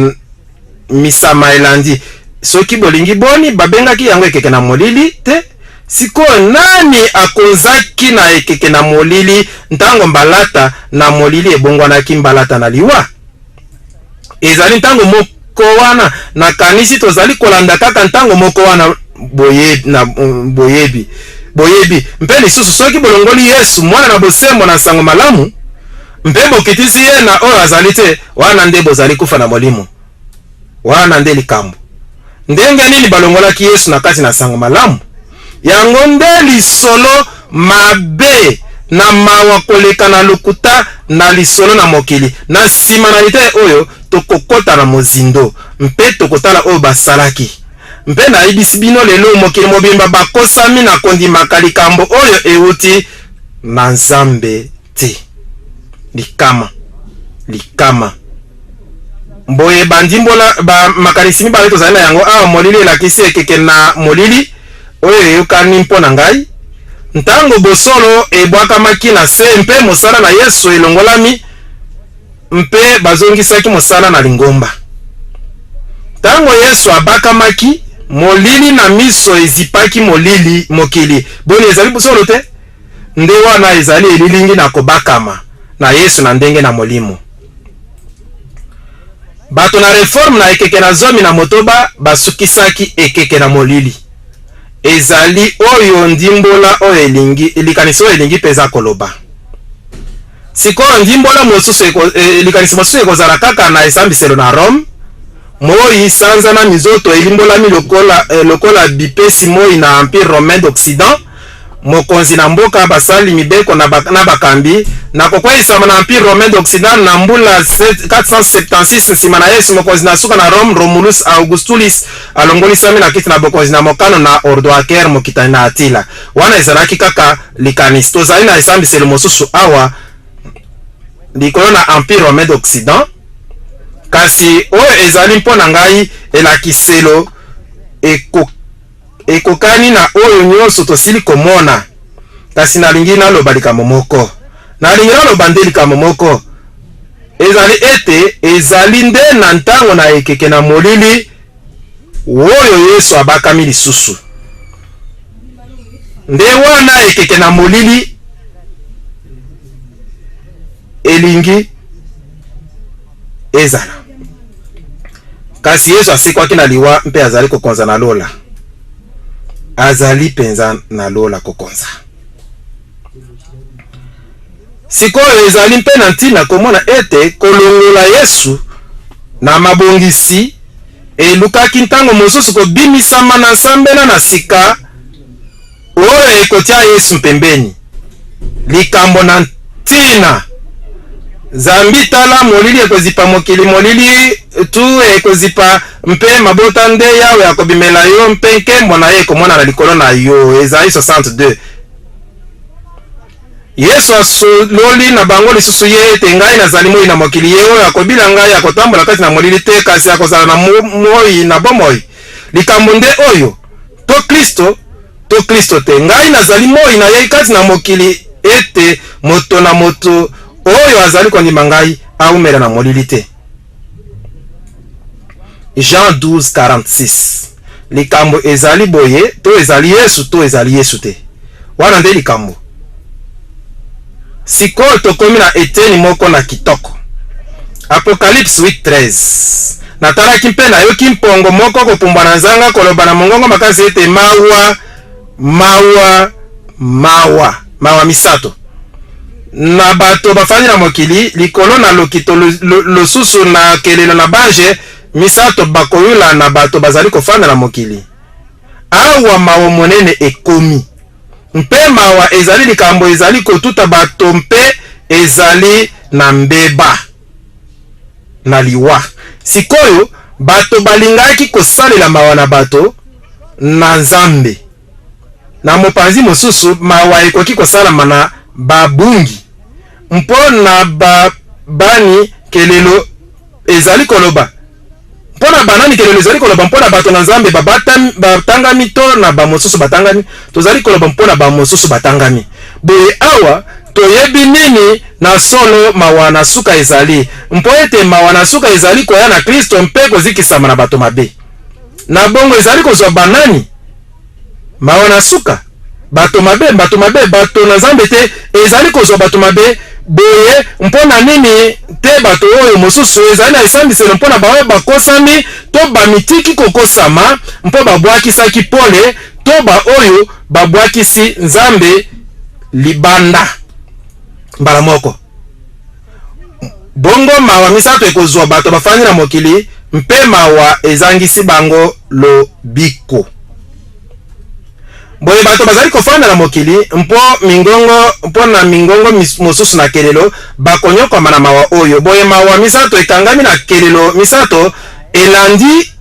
misama elandi? Soki bolingi, boni, babengaki yango ekeke na molili te? Sikoyo, nani akonzaki na ekeke na molili ntango mbalata na molili ebongwanaki mbalata na liwa? Ezali ntango moko wana. Nakanisi tozali kolanda kaka ntango moko wana, boyebi, na, boyebi, boyebi. Mpe lisusu, soki bolongoli Yesu, Mwana na bosembo na Nsango Malamu, mpe bokitisi Ye na oyo azali te, wana nde bozali kufa na molimo. Wana nde likambo. Ndenge nini balongolaki Yesu na kati na Nsango Malamu? Yango nde lisolo mabe na mawa koleka na lokuta na lisolo na mokili. Na nsima na liteya oyo, tokokota na mozindo mpe tokotala oyo basalaki. Mpe nayebisi bino lelo, mokili mobimba bakosami na kondimaka likambo oyo euti na Nzambe te. Likama. Likama. Boye bandimbola ba makanisi mibale tozali na yango awa, molili elakisi ekeke na molili oyo eyokani mpo na ngai. Ntango bosolo ebwakamaki na se mpe mosala na Yesu elongolami mpe bazongisaki mosala na lingomba. Ntango Yesu abakamaki, molili na miso ezipaki molili mokili. Boni ezali bosolo te? Nde wana ezali elilingi na kobakama na Yesu na ndenge na molimo. Bato na Reforme na ekeke na 16 basukisaki ekeke na molili. Ezali oyo ndimbola oyo elingi, likanisi oyo elingi mpenza koloba. Sikoyo ndimbola mosusu eko, e, likanisi mosusu ekozala kaka na esambiselo na Rome. Moi, sanza na minzoto elimbolami lokola, e, lokola bipesi moi na Empire romain d'Occident. Mokonzi na mboka, basali mibeko na, ba, na bakambi. Na kokweisama na Empire romain d'Occident na mbula 476 nsima na Yesu, mokonzi na suka na Rome, Romulus Augustulis, alongolisami na kiti na bokonzi na mokano na Ordoaker, mokitani na Attila. Wana ezalaki kaka likanisi. Tozali na esambiselo mosusu awa likolo na Empire romain d'Occident, kasi oyo ezali mpo na ngai elakiselo eko Ekokani na oyo nyonso tosili komona. Kasi nalingi naloba likambo moko. Nalingi naloba nde likambo moko. Ezali ete ezali nde na ntango na ekeke na molili oyo Yesu abakami lisusu. Nde wana ekeke na molili elingi ezala. Kasi Yesu asekwaki na liwa mpe azali kokonza na lola. Azali mpenza na lola kokonza. Sikoyo ezali mpe na ntina komona ete kolongola Yesu na mabongisi elukaki ntango mosusu kobimisama na nsambela na sika oyo ekotia Yesu pembeni. Likambo na ntina, zambi tala, molili ekozipa mokili, molili tu ekozipa mpe mabota, nde Yawe akobimela yo mpe nkembo na ye ekomonana likolo na yo. Ezai 62. Yesu asololi na bango lisusu ye ete, Ngai nazali moi na mokili, ye oyo akobila ngai akotambola kati na molili te, kasi akozala na moi na bomoi. Likambo nde oyo, to Klisto to Klisto te. Ngai nazali moi, nayei kati na mokili ete moto na moto oyo azali kondima ngai aumela na molili te. Jean 12:46. Likambo ezali boye, to ezali Yesu to ezali Yesu te. Wana nde likambo. Sikoyo tokomi na eteni moko na kitoko. Apocalypse 8:13. Natalaki mpe nayoki mpongo moko kopumbwa na nzanga koloba na mongongo makasi ete, Mawa, mawa, mawa, mawa misato na bato bafandi na mokili likolo na lokito losusu na kelelo na banje misato bakoyula na bato bazali kofanda na mokili. Awa mawa monene ekomi, mpe mawa ezali likambo ezali kotuta bato mpe ezali na mbeba na liwa. Sikoyo bato balingaki kosalela mawa na bato na Nzambe. Na mopanzi mosusu, mawa ekoki kosalama na babungi mpo na babani kelelo ezali koloba mpo na banani kelelo ezali koloba mpo na bato na Nzambe batangami to na bamosusu batangami. Tozali koloba mpo na bamosusu batangami. Boye awa toyebi nini na solo mawa na suka ezali, mpo ete mawa na suka ezali koya na Klisto mpe kozikisama na bato mabe. Na bongo ezali kozwa banani mawa na suka? Bato mabe, bato mabe, bato na Nzambe te. Ezali kozwa bato mabe. Boye mpo na nini te bato oyo mosusu? Ezali na esambiselo mpo na baoyo bakosami to bamitiki kokosama mpo babwakisaki pole to baoyo babwakisi Nzambe libanda mbala moko. Bongo mawa misato ekozwa bato bafandi na mokili, mpe mawa ezangisi bango lobiko. Boye bato bazali kofanda na mokili mpo mingongo mpo na mingongo mosusu na kelelo bakonyokwama na mawa oyo. Boye mawa misato ekangami na kelelo misato elandi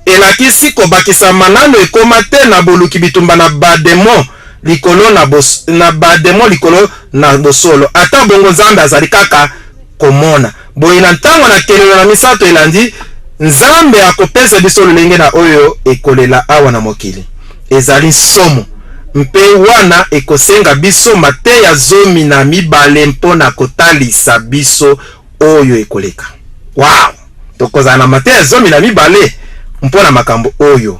elakisi kobakisama nano ekoma te na boluki bitumba na bademo likolo na, bos, na bademo likolo na bosolo. Ata bongo Nzambe azali kaka komona. Boye na ntango na kelelo na misato elandi, Nzambe akopesa biso lolenge na oyo ekolela awa na mokili. Ezali nsomo, mpe wana ekosenga biso mateya 12 mpo na kotalisa biso oyo ekoleka. Wow! Tokozala na mateya 12 mpo na makambo oyo.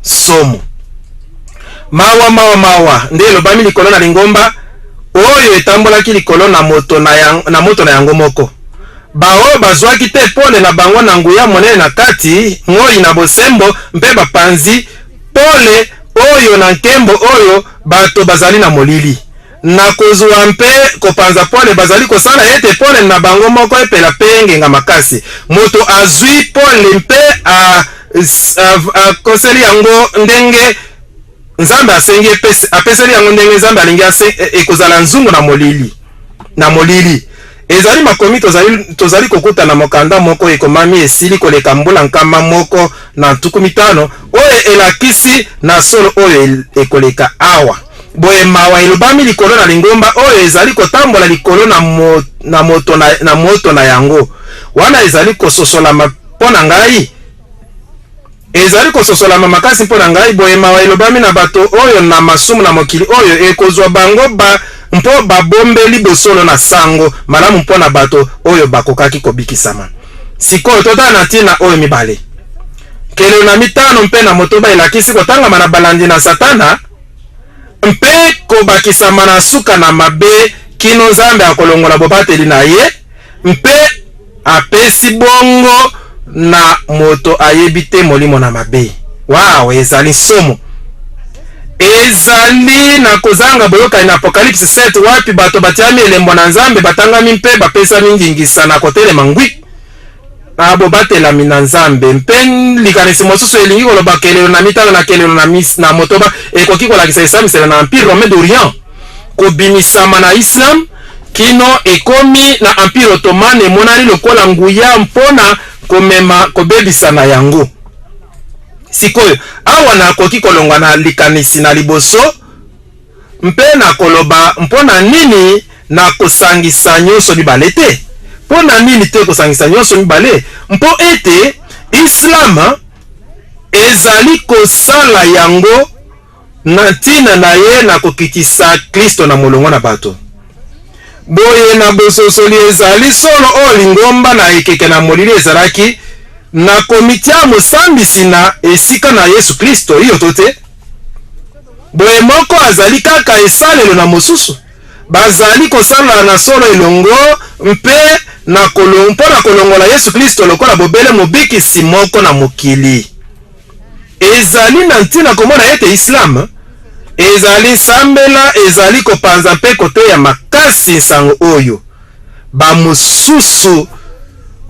Somo! Mawa, mawa, mawa nde elobami likolo na lingomba oyo etambolaki likolo na moto na, yang, na moto na yango moko. Baoyo bazwaki te pole na bango na nguya monene na kati, moi na bosembo, mpe bapanzi pole oyo na nkembo oyo bato bazali na molili. Na kozwa mpe kopanza pole, bazali kosala ete pole na bango moko epela mpe engenga makasi. Moto azwi pole mpe akoseli yango ndenge Nzambe asengi, apeseli yango ndenge Nzambe alingi, ekozala nzungu na molili. Na molili. Ezali makomi tozali, tozali kokuta na mokanda moko ekomami esili koleka mbula 150 oyo elakisi na solo oyo ekoleka awa. Boye mawa elobami likolo na lingomba oyo ezali kotambola likolo na, mo, na, moto, na, na moto na yango. Wana ezali kososolama mpo na ngai. Ezali kososolama makasi mpo na ngai, boye mawa elobami na bato oyo na masumu na mokili oyo ekozwa bango ba mpo babombeli bosolo na sango malamu mpo na bato oyo bakokaki kobikisama. Sikoyo totala na ntina oyo mibale. Kelelo na mitano mpe na motoba elakisi kotangama na balandi na Satana mpe kobakisama na suka na mabe kino Nzambe akolongola bobateli na ye mpe apesi bongo na moto ayebi te molimo na mabe. Wow, ezali nsomo! Ezali na kozanga boyokani na Apocalypse 7, wapi bato batiami elembo na Nzambe, batangami mpe bapesami ndingisa na kotelema ngwi na bobatelami na Nzambe. Mpe likanisi mosusu elingi koloba kelelo na mitano na kelelo na, mis, na motoba ekoki kolakisa esambiselo na Empire romain d'Orient kobimisama na Islam kino ekomi na Empire ottoman emonani lokola nguya mpo na komema kobebisa na yango. Sikoyo, awa nakoki kolongwa na likanisi na liboso mpe nakoloba mpo na nini nakosangisa nyonso mibale te. Mpo na nini te kosangisa nyonso mibale? Mpo ete Islam ezali kosala yango na ntina na ye na kokitisa Klisto na molongo na bato. Boye na bososoli ezali solo oyo lingomba na ekeke na molili ezalaki na komitia mosambisi na esika na Yesu Klisto, iyo to te? Boye moko azali kaka esalelo na mosusu. Bazali kosala na solo elongo mpe na mpo na kolongola Yesu Klisto lokola bobele mobikisi moko na mokili. Ezali na ntina komona ete Islam ezali nsambela ezali kopanza mpe koteya makasi nsango oyo bamosusu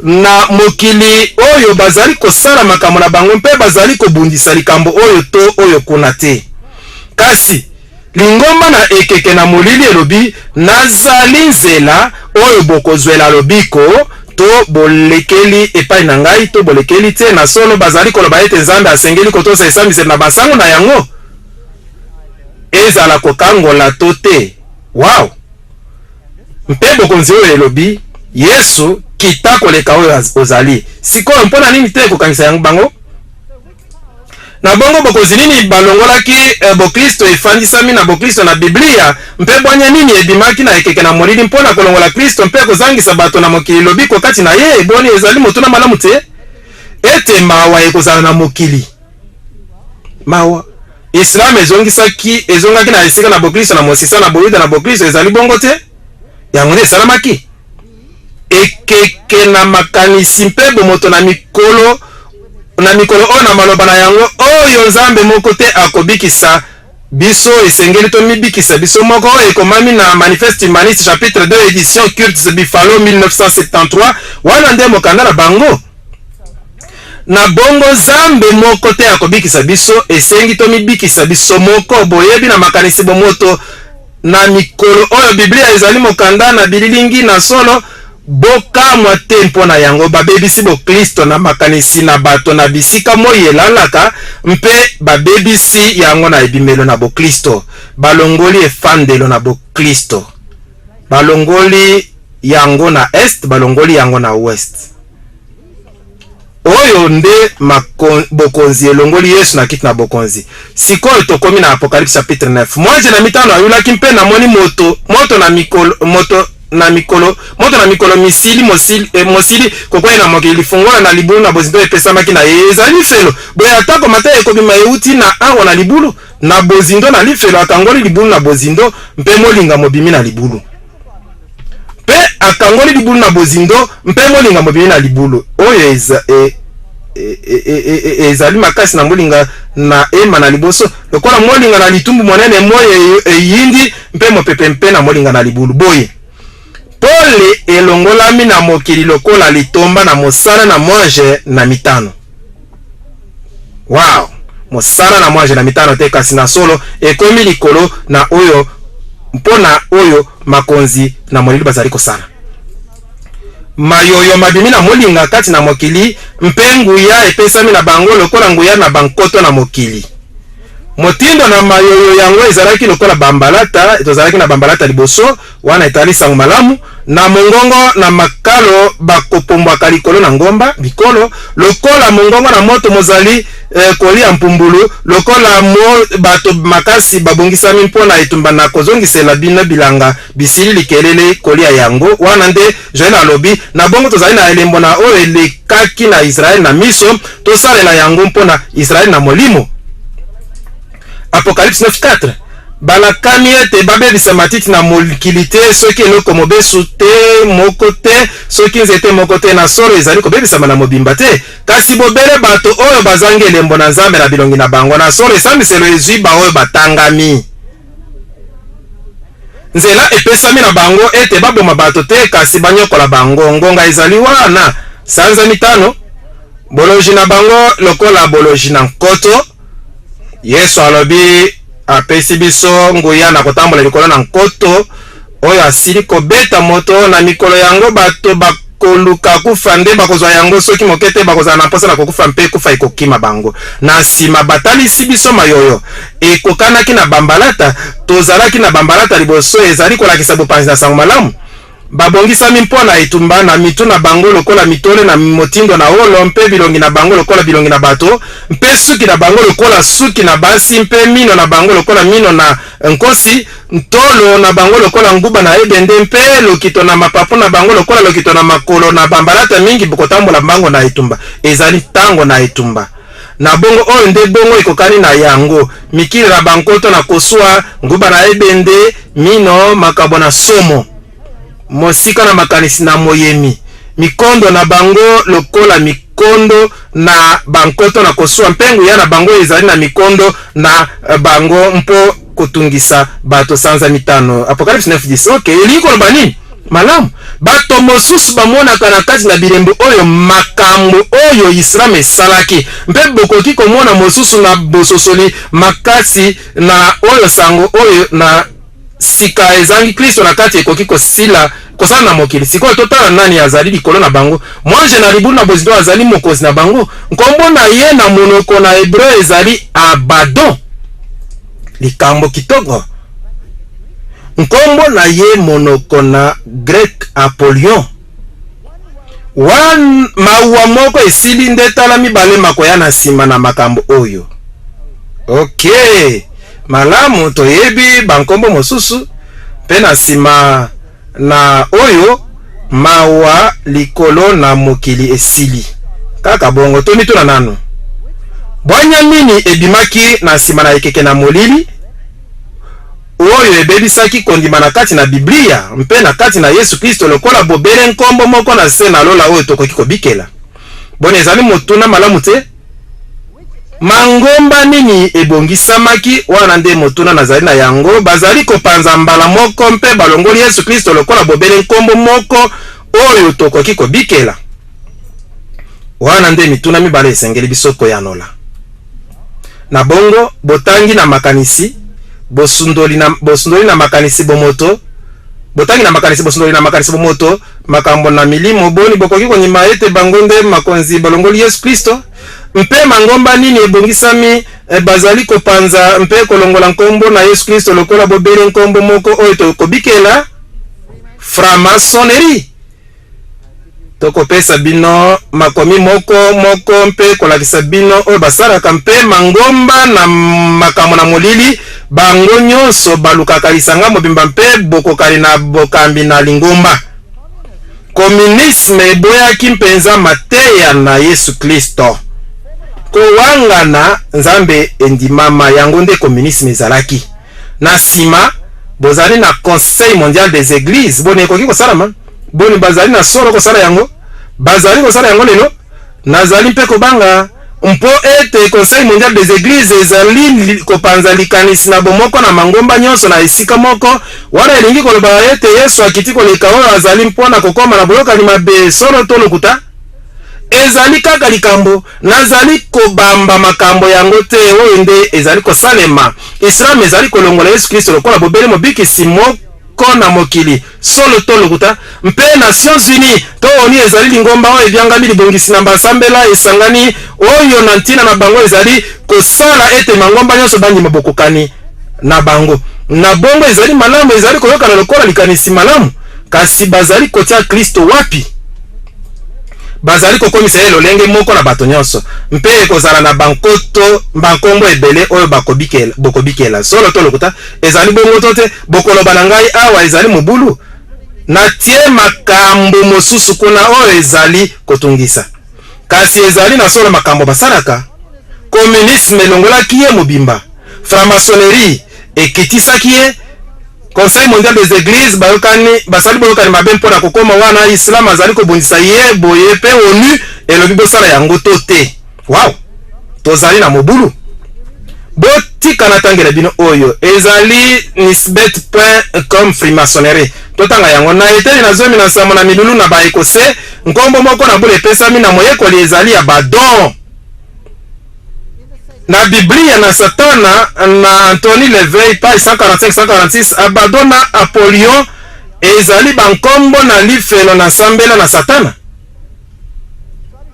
na mokili oyo bazali kosala makambo na bango mpe bazali kobundisa likambo oyo to oyo kuna te. Kasi lingomba na ekeke na molili elobi, Nazali nzela oyo bokozwela lobiko, to bolekeli epai na ngai to bolekeli te. Na solo, bazali koloba ete Nzambe asengeli kotosa esambiselo na bansango na yango, ezala kokangola to te. Wow! Mpe bokonzi oyo elobi, Yesu, kita koleka oyo ozali sikoyo. Mpo na nini te kokangisa yango bango? Na bongo, bokonzi nini balongolaki eh, boklisto efandisami na boklisto na Biblia, mpe bwanya nini ebimaki na ekeke na molili mpo na kolongola Klisto mpe kozangisa bato na mokili lobiko kati na ye? Boni, ezali motuna malamu te ete mawa ekozala na mokili? Mawa. Islam ezongisaki ezongaki na esika na boklisto na mosisa na boyuda na boklisto, ezali bongo te? Yango nde esalamaki. Ekeke na makanisi mpe bomoto na mikolo na mikolo oyo na maloba na yango oyo Nzambe moko te akobikisa biso, esengeli tomibikisa biso moko. Oyo ekomami na Manifeste Humaniste chapitre 2 edition Kurtz Buffalo 1973. Wana nde mokanda na bango. Na bongo Nzambe moko te akobikisa biso, esengi tomibikisa biso moko. Boyebi na makanisi bomoto na mikolo oyo Biblia ezali mokanda na bililingi na solo. Bokamwa te mpo na yango babebisi boklisto na makanisi na bato na bisika moi elalaka, mpe babebisi yango na ebimelo na boklisto. Balongoli efandelo na boklisto, balongoli yango na est, balongoli yango na ouest. Oyo nde bokonzi elongoli Yesu na kiti na bokonzi. Sikoyo tokomi na Apocalypse chapitre 9. Mwanje na mitano ayulaki mpe namoni moto, moto na mikolo, moto na mikolo, moto na mikolo misili, mosili, eh, mosili kokwei na mokili, lifungola na libulu na bozindo epesamaki na ye. Ezali lifelo. Boye atako mateya ekobima euti na awa na libulu na bozindo na lifelo, akangoli libulu na bozindo mpe molinga mobimi na libulu. Mpe akangoli libulu na bozindo, mpe molinga mobimi na libulu oyo eza, e, e, e, e, e, ezali makasi na molinga na ema na liboso, lokola molinga na litumbu monene moi eyindi mpe mopepe mpe na molinga na libulu. Boye pole elongolami na mokili lokola litomba na mosala na mwanje na mitano. Wow! Mosala na mwanje na mitano te, kasi na solo ekomi likolo na oyo mpo na oyo makonzi na molili bazali kosala. Mayoyo mabimi na molinga kati na mokili, mpe nguya epesami na bango lokola nguya na bankoto na mokili. Motindo na mayoyo yango ezalaki lokola bambalata, tozalaki na bambalata liboso, wana etali sango malamu, na mongongo na makalo bakopombwaka likolo na ngomba, bikolo, lokola mongongo na moto mozali eh, kolia mpumbulu, lokola mo, bato makasi babongisami mpo na etumba na kozongisela bino bilanga bisili likelele kolia yango. Wana nde Joel alobi, na bongo tozali na elembo na oyo elekaki na Israel na miso, tosalela yango mpo na Israel na molimo. Apocalypse 9:4 Balakami ete babebisa matiti na mokili te, soki eloko mobesu te moko te, soki nzete moko te, na solo ezali kobebisama na mobimba te, kasi bobele bato oyo bazangi elembo na Nzambe na bilongi na bango. Na solo esambiselo ezwi baoyo batangami. Nzela epesami na bango ete baboma bato te, kasi banyokola bango. Ngonga ezali wana, sanza mitano, boloji na bango lokola boloji na nkoto. Yesu alobi, apesi biso nguya na kotambola likolo na nkoto oyo asili kobeta moto. Na mikolo yango bato bakoluka kufa nde bakozwa yango, soki moke te bakozala na mposa na kokufa, mpe kufa ekokima bango. Na nsima batalisi biso mayoyo ekokanaki na bambalata. Tozalaki na bambalata liboso, ezali kolakisa bopanzi na sango malamu. Babongisami mpo na etumba, na mitu na bango lokola mitole na motindo na wolo, mpe bilongi na bango lokola bilongi na bato, mpe suki na bango lokola suki na basi, mpe mino na bango lokola mino na nkosi, ntolo na bango lokola nguba na ebende, mpe lokito na mapapu na bango lokola lokito na makolo na bambalata mingi kotambola mbango na etumba. Ezali ntango na etumba. Na bongo oyo nde bongo ekokani na yango, mikili na bankoto na koswa, nguba na ebende, mino, makabo na somo, mosika na makanisi na moyemi, mikondo na bango lokola mikondo na bankoto na koswa, mpe nguya na bango ezali na mikondo na bango mpo kotungisa bato sanza mitano. Apocalypse 9:10. Ok, elingi koloba nini? Malamu, bato mosusu bamonaka na kati na bilembo oyo makambo oyo Islam esalaki, mpe bokoki komona mosusu na bososoli makasi na oyo sango oyo na sika ezangi Klisto na kati ekoki kosila kosala na mokili. Sikoyo totala nani azali likolo na bango. Mwanje na libulu na bozindo azali mokonzi na bango. Nkombo na ye na monoko na Hebreu ezali Abaddon. Likambo kitoko. Nkombo na ye monoko na Greke Apollyon. Wan, mawa moko esili nde tala mibale makoya na nsima na makambo oyo. Ok, malamu, toyebi bankombo mosusu mpe na nsima na oyo mawa likolo na mokili esili. Kaka bongo, tomituna nanu, bwanya nini ebimaki na nsima na ekeke na molili? oyo ebebisaki kondima na kati na Biblia mpe na kati na Yesu Klisto lokola bobele nkombo moko na se na lola oyo tokoki kobikela? Boni ezali motuna malamu te? Mangomba nini ebongisamaki? Wana nde motuna nazali na yango. Bazali kopanza mbala moko mpe balongoli Yesu Klisto lokola bobele nkombo moko oyo tokoki kobikela? Wana nde mituna mibale esengeli biso koyanola. Na bongo, botangi na makanisi, bosundoli na, bosundoli na makanisi bomoto, botangi na makanisi, bosundoli na makanisi bomoto, makambo na milimo, boni bokoki kondima ete bango nde makonzi balongoli Yesu Klisto? Mpe mangomba nini ebongisami eh, bazali kopanza mpe kolongola nkombo na Yesu Klisto lokola bobele nkombo moko oyo tokobikela? Franc-maçonnerie. Tokopesa bino makomi moko moko mpe kolakisa bino oyo basalaka mpe mangomba na makambo na molili. Bango nyonso balukaka lisanga mobimba mpe bokokani na bokambi na lingomba. Kominisme eboyaki mpenza mateya na Yesu Klisto. Kowangana Nzambe endimama, yango nde kominisme ezalaki. Na nsima, bozali na Conseil mondial des eglises. Boni ekoki kosalama? Boni bazali na solo kosala yango? Bazali kosala yango lelo? Nazali mpe kobanga mpo ete Conseil mondial des eglises ezali kopanza likanisi na bomoko na mangomba nyonso na esika moko. Wana elingi koloba ete Yesu akiti koleka oyo azali mpo na kokoma na boyokani mabe, solo to lokuta? Ezali kaka likambo, nazali kobamba makambo yango te, oyo nde ezali kosalema. Islam ezali kolongola Yesu Klisto lokola bobele mobikisi moko. moko na mokili. Solo to lokuta? Mpe Nations Unies to onu ezali lingomba oyo ebyangami libongisi na basambela esangani oyo na ntina na bango ezali kosala ete mangomba nyonso bandima bokokani na bango. Na bongo ezali malamu, ezali koyokana lokola likanisi malamu, kasi bazali kotia Klisto wapi? Bazali kokomisa ye lolenge moko na bato nyonso, mpe ekozala na bankoto bankombo ebele oyo bakobikela, bokobikela. Solo to lokuta? Ezali bongo to te? Bokoloba na ngai awa ezali mobulu? Natie makambo mosusu kuna oyo ezali kotungisa. Kasi ezali na solo makambo basalaka. Communisme elongolaki ye mobimba. Franc-maçonnerie ekitisaki ye. Conseil mondial des eglises bayokani, basali boyokani mabe mpo na kokoma wana. Islam azali kobundisa ye boye, mpe ONU elobi bosala yango to te. Wow! Tozali na mobulu. Botika natangela bino oyo ezali nisbet.com freemasonnerie. Totanga yango na eteni na 17 na milulu na baekose. Nkombo moko na bule epesami na moyekoli ezali ya Badon na Biblia na Satana na Anthony Levey, page 145-146. Abaddon na Apollyon ezali bankombo na lifelo na sambela na Satana.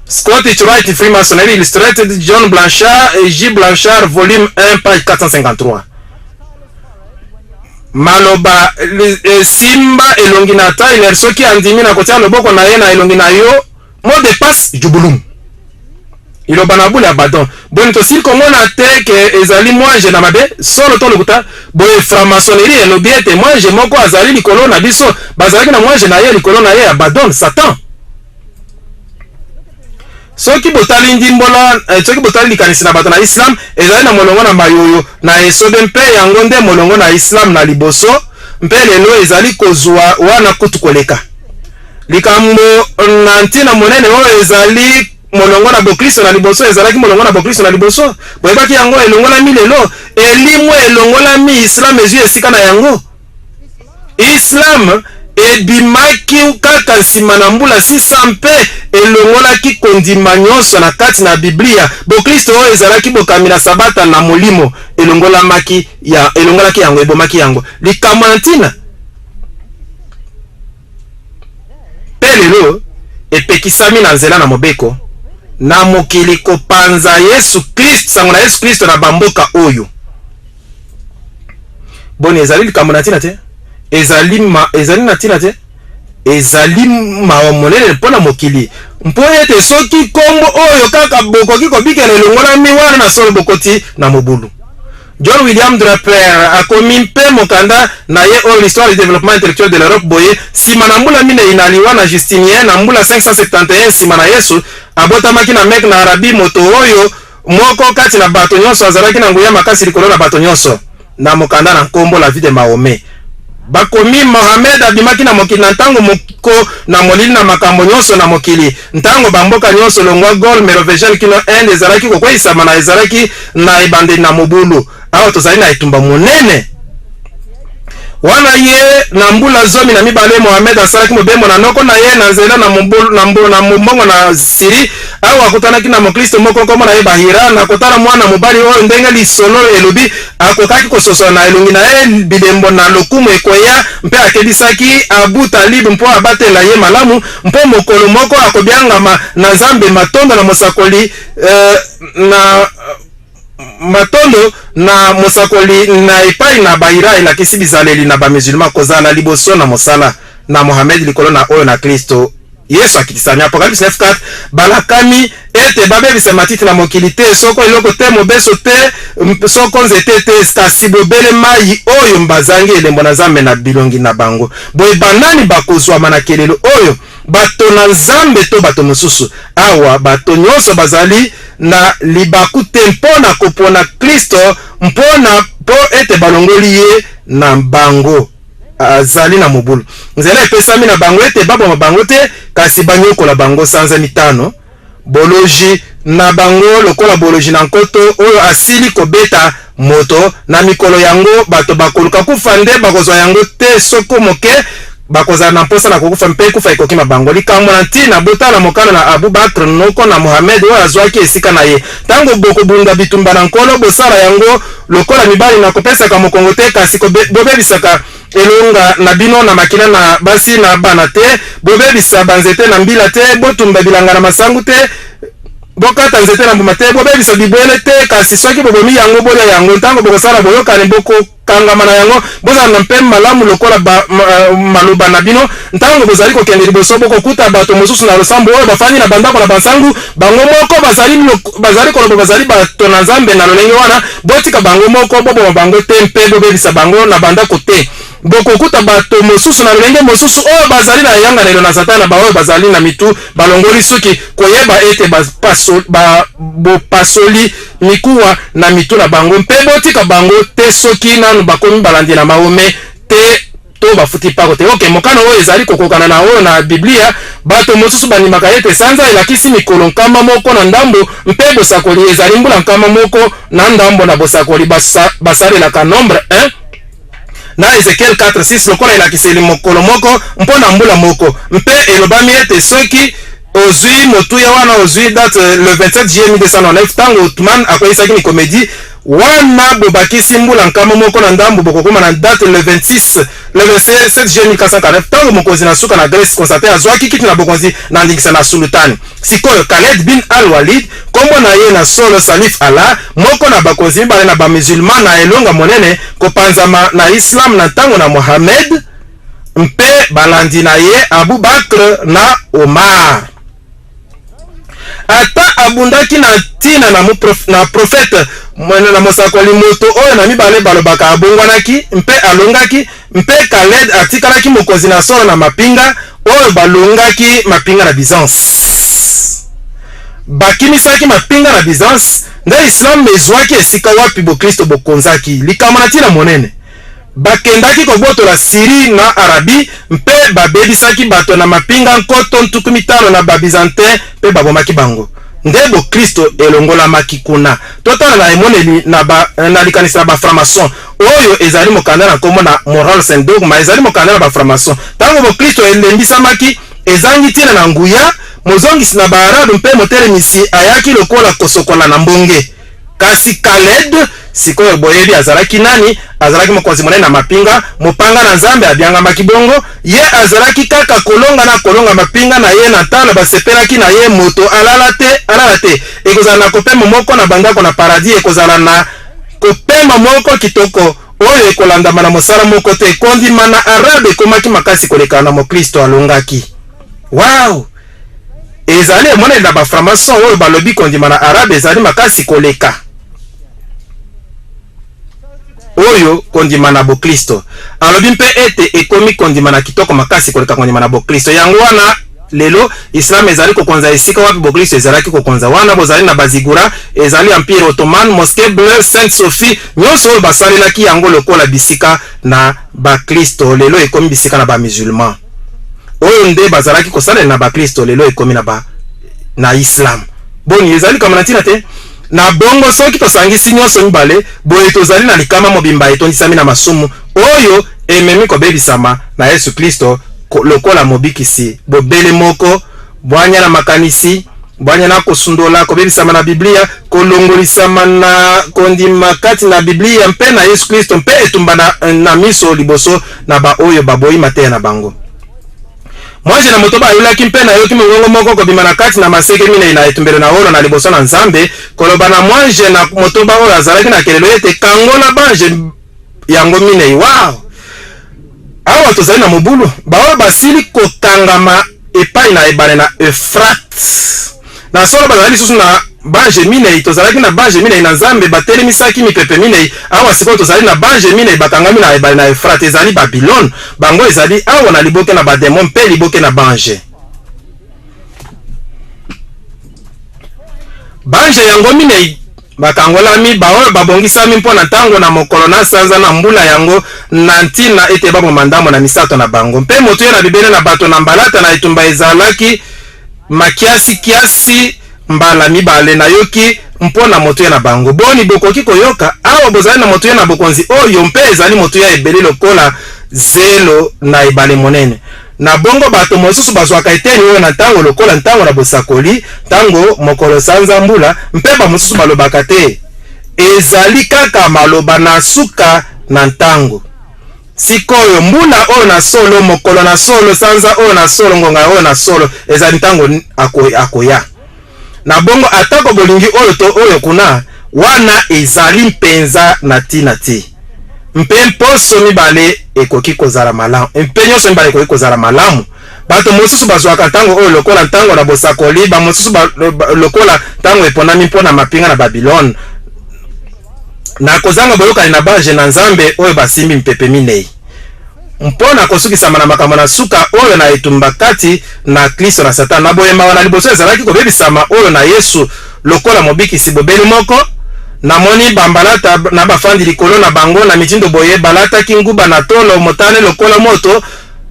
Scottish Rite Freemasonry Illustrated, John Blanchard et J. Blanchard, volume 1, page 453. Maloba esimba elongi na Tyler soki andimi na kotia loboko na ye na elongi na yo, mot de passe jubulum. Liloba na bule Abaddon. Boni tosili komona te ke ezali mwanje na mabe? Solo to lokuta? Boye franc-maçonnerie elobi ete mwanje moko azali likolo na biso. Bazalaki na mwanje na ye likolo na ye, Abaddon, Satan. Soki botali ndimbola, soki botali likanisi na bato na Islam, ezali na molongo na mayoyo na esobe, mpe yango nde molongo na Islam na liboso, mpe lelo ezali kozua wana kutu koleka. Likambo na ntina monene oyo ezali molongo na boklisto na liboso, ezalaki molongo na boklisto na liboso. Boyebaki yango? Elongolami lelo, elimwe, elongolami, Islam ezwi esika na yango. Islam ebimaki kaka nsima na mbula 600 mpe elongolaki kondima nyonso na kati na Biblia. Boklisto oyo ezalaki bokambi na Sabata na molimo elongolamaki ya, elongolaki yango, ebomaki yango. Likambo na ntina mpe lelo epekisami na nzela na mobeko na mokili kopanza Yesu Klisto, sango na Yesu Klisto na bamboka oyo. Boni ezali likambo na ntina te? Ezali, ma, ezali na ntina te? Ezali mawa monene mpo na mokili, mpo ete soki nkombo oyo kaka bokoki kobikela elongolami wana, na solo bokoti na mobulu. John William Draper akomi mpe mokanda na ye oyo L'histoire du développement intellectuel de l'Europe boye: nsima na mbula 4 na liwa na Justinien na mbula 571 nsima na Yesu, abotamaki na Mecque na Arabie moto oyo moko kati na bato nyonso azalaki na nguya makasi likolo na bato nyonso. Na mokanda na nkombo La vie de Mahomet, bakomi: Mohamed abimaki na mokili na ntango moko na molili na makambo nyonso na mokili, ntango bamboka nyonso longwa Gaule mérovingienne kino Inde ezalaki kokweyisama na ezalaki na ebandeli na mobulu. Awa tozali na etumba monene. Wana ye na mbula 12, Mohamed asalaki mobembo na noko na ye na nzela na mombongo na Syrie. Awa akutanaki na moklisto moko nkombo na ye Bahira. Na kotala mwana mobali oyo, ndenge lisolo elobi, akokaki kososola na elongi na ye bilembo na lokumu ekoya, mpe akebisaki Abu Talib mpo abatela ye malamu, mpo mokolo moko akobiangama na Nzambe. Matondo na mosakoli, na matondo na mosakoli na epai na Bahira elakisi bizaleli na bamusulman kozala liboso na mosala na Mohamed likolo na oyo na Klisto Yesu akitisami. Apocalypse 9:4. Balakami ete babebisa matiti na mokili te, soko eloko te, mobeso te, soko nzete te, kasi bobele mai oyo bazangi elembo na Nzambe na bilongi na bango. Boye banani bakozwama na kelelo oyo? Bato na Nzambe to bato mosusu? Awa bato nyonso bazali na libaku te mpo na kopona Klisto mpo na mpo ete balongoli ye na bango azali na mobulu. Nzela epesami na bango ete baboma bango te, kasi banyokola bango sanza 5, boloji na bango lokola boloji na nkoto oyo asili kobeta moto. Na mikolo yango bato bakoluka kufa nde bakozwa yango te soko moke, bakozala na mposa na kokufa mpe kufa ekokima bango. Likambo na ntina, botala mokano na Abu Bakr, noko na Mohamed oyo azwaki esika na ye: ntango bokobunda bitumba na Nkolo, bosala yango lokola mibali na kopesaka mokongo te, kasi bobebisaka elonga na bino na makila na basi na bana te, bobebisa banzete na mbila te, botumba bilanga na masangu te, bokata nzete na mbuma te, bobebisa bibwele te, kasi soki bobomi yango, bolia yango. Ntango bokosala boyokani, bokokangama na yango, bozala na mpe malamu lokola ba, ma, maloba na bino. Ntango bozali kokende liboso, bokokuta bato mosusu na losambo oyo bafandi na bandako na bansangu, bango moko bazali, bazali koloba bazali bato na Nzambe na lolenge wana. Botika bango moko, boboma bango te mpe bobebisa bango na bandako te. Bokokuta bato mosusu na lolenge mosusu oyo bazali na eyanganelo na Satana, baoyo bazali na mitu balongoli suki, koyeba ete bopasoli mikuwa na mitu na bango, mpe botika bango te soki nanu bakomi balandi na Mahomet te to bafuti mpako te. Ok, mokano oyo ezali kokokana na oyo na Biblia. Bato mosusu bandimaka ete sanza elakisi mikolo 100 na ndambo mpe bosakoli ezali mbula 100 na ndambo. Na bosakoli basalelaka Nombre 1 na Ezekiel 4:6 lokola elakiseli mokolo moko mpo na mbula moko, mpe elobami ete soki ozwi motuya wana, ozwi date le 27 juillet 1299, ntango Otman akweyisaki Nikomedi wana, bobakisi mbula 100 na ndambo, bokokóma na date le 26, le 27 juillet 1449, ntango mokonzi na suka na Grèce, Constantin, azwaki kiti na bokonzi na ndingisa na sultani. Sikoyo Khaled bin al Walid, nkombo na ye na solo Salif Allah, moko na bakonzi mibale na bamusulman na elonga monene kopanzama na islam na ntango na Mohamed mpe balandi na ye Abu Bakr na Omar, ata abundaki na ntina na, na profete na mosakoli, moto oyo na mibale balobaka abongwanaki mpe alongaki, mpe Khaled atikalaki mokonzi na solo na mapinga oyo balongaki mapinga na Byzance, bakimisaki mapinga na Byzance, nde islam ezwaki esika wapi bokristo bokonzaki. Likambo na ntina monene, bakendaki kobotola Syrie na Arabie mpe babebisaki bato na mapinga 50 000 na Babyzantin mpe babomaki bango, nde bokristo elongolamaki kuna. Totala na emoneli na likanisi na bafranc-maçon. Oyo ezali mokanda na nkombo na Morals and Dogma, ezali mokanda na bafranc-maçon. Ntango bokristo elembisamaki, ezangi ntina na nguya, mozongisi na baarabe mpe motelemisi ayaki lokola kosokola na mbonge. Kasi Khaled sikoyo boyebi azalaki nani? Azalaki mokonzi monene na mapinga, mopanga na Nzambe abiangamaki bongo. Ye azalaki kaka kolonga na kolonga mapinga na ye na ntalo basepelaki na ye. Moto alala te, alala te. Ekozala na kopema moko na bandako na paradis, ekozala na kopema moko kitoko oyo ekolandama na mosala moko te. Kondima na Arabe ekomaki makasi koleka na moklisto alongaki. Wow, ezali emoneli na bafranc-maçon oyo balobi kondima na Arabe ezali makasi koleka oyo kondima na boklisto. Alobi mpe ete ekomi kondima na kitoko makasi koleka kondima na boklisto. Yango wana lelo islam ezali kokonza esika wapi boklisto ezalaki kokonza. Wana bozali na bazigura, ezali Empire Ottoman, Mosquée Bleue, Sainte Sophie, nyonso oyo basalelaki yango lokola bisika na baklisto, lelo ekomi bisika na bamusulman. Oyo nde bazalaki kosalela na baklisto, lelo ekomi na islam. Boni, ezali likambo na ntina te? Na bongo soki tosangisi nyonso mibale boye, tozali na likama mobimba etondisami na masumu oyo ememi kobebisama na Yesu Kristo lokola mobikisi bobele moko. Bwanya na makanisi, bwanya na kosundola, kobebisama na Biblia, kolongolisama na kondima kati na Biblia mpe na Yesu Kristo, mpe etumba na miso liboso na baoyo baboyi mateya na bango. Mwanje na moto bayulaki, mpe nayoki mongongo moko kobima na kati na maseke minei na etumbelo na wolo na liboso na Nzambe, koloba na mwanje na motoba oyo azalaki na kelelo ete: "Kangola banje yango minei." Wow, awa tozali na mobulu. Baoyo basili kokangama epai na ebale na Euphrate, na solo bazali lisusu na banje minei. Tozalaki na banje minei na Nzambe batelemisaki mipepe minei. Awa sikoyo tozali na banje minei bakangami na ebale na Euphrate. Ezali Babylone. Bango ezali awa na liboke na bademo mpe liboke na banje. Banje yango minei bakangolami, baoyo babongisami mpo na ntango na mokolo na sanza na mbula yango, na ntina ete baboma ndambo na misato na bango. Mpe motuya na bibele na bato na mbalata na etumba ezalaki makiasi-kiasi mbala mibale nayoki mpo na motuya na bango. Boni bokoki koyoka? Awa bozali na motuya na bokonzi oyo mpe ezali motuya ebele lokola zelo na ebale monene. Na bongo bato mosusu bazwaka eteni oyo na ntango lokola ntango na bosakoli, ntango, mokolo, sanza, mbula, mpe bamosusu balobaka te, ezali kaka maloba na suka na ntango. Sikoyo, mbula oyo na solo, mokolo na solo, sanza oyo na solo, ngonga oyo na solo, ezali ntango akoya. Na bongo, atako bolingi oyo to oyo kuna, wana ezali mpenza na ntina te. Mpe mposo mibale ekoki kozala malamu, mpe nyonso mibale ekoki kozala malamu. Bato mosusu bazwaka ntango oyo lokola ntango na bosakoli, bamosusu ba, lokola ntango eponami mpo na mapinga na Babilone, na kozanga boyokani na banje na Nzambe oyo basimbi mpepe minei, mpo na kosukisama na makambo na suka oyo na etumba kati na Klisto na Satana. Na boye mawa na liboso ezalaki kobebisama oyo na Yesu lokola Mobikisi bobele moko. Namoni bambalata na bafandi likolo na bango na mitindo boye balataki nguba na tolo motane lokola moto,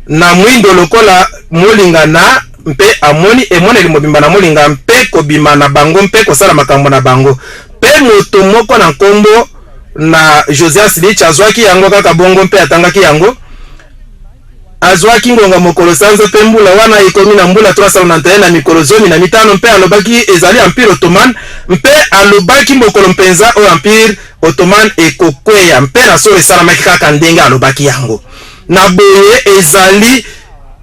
na mwindo lokola molinga na mpe amoni emoneli mobimba na molinga mpe kobima na bango mpe kosala makambo na bango. Mpe moto moko na nkombo na Josias Litch azwaki yango kaka bongo mpe atangaki yango. Azwaki ngonga, mokolo, sanza mpe mbula wana ekomi na mbula 391 na mikolo 15 mpe alobaki ezali Empire Ottoman, mpe alobaki mokolo mpenza oyo Empire Ottoman ekokweya, mpe na solo esalamaki kaka ndenge alobaki yango. Na boye ezali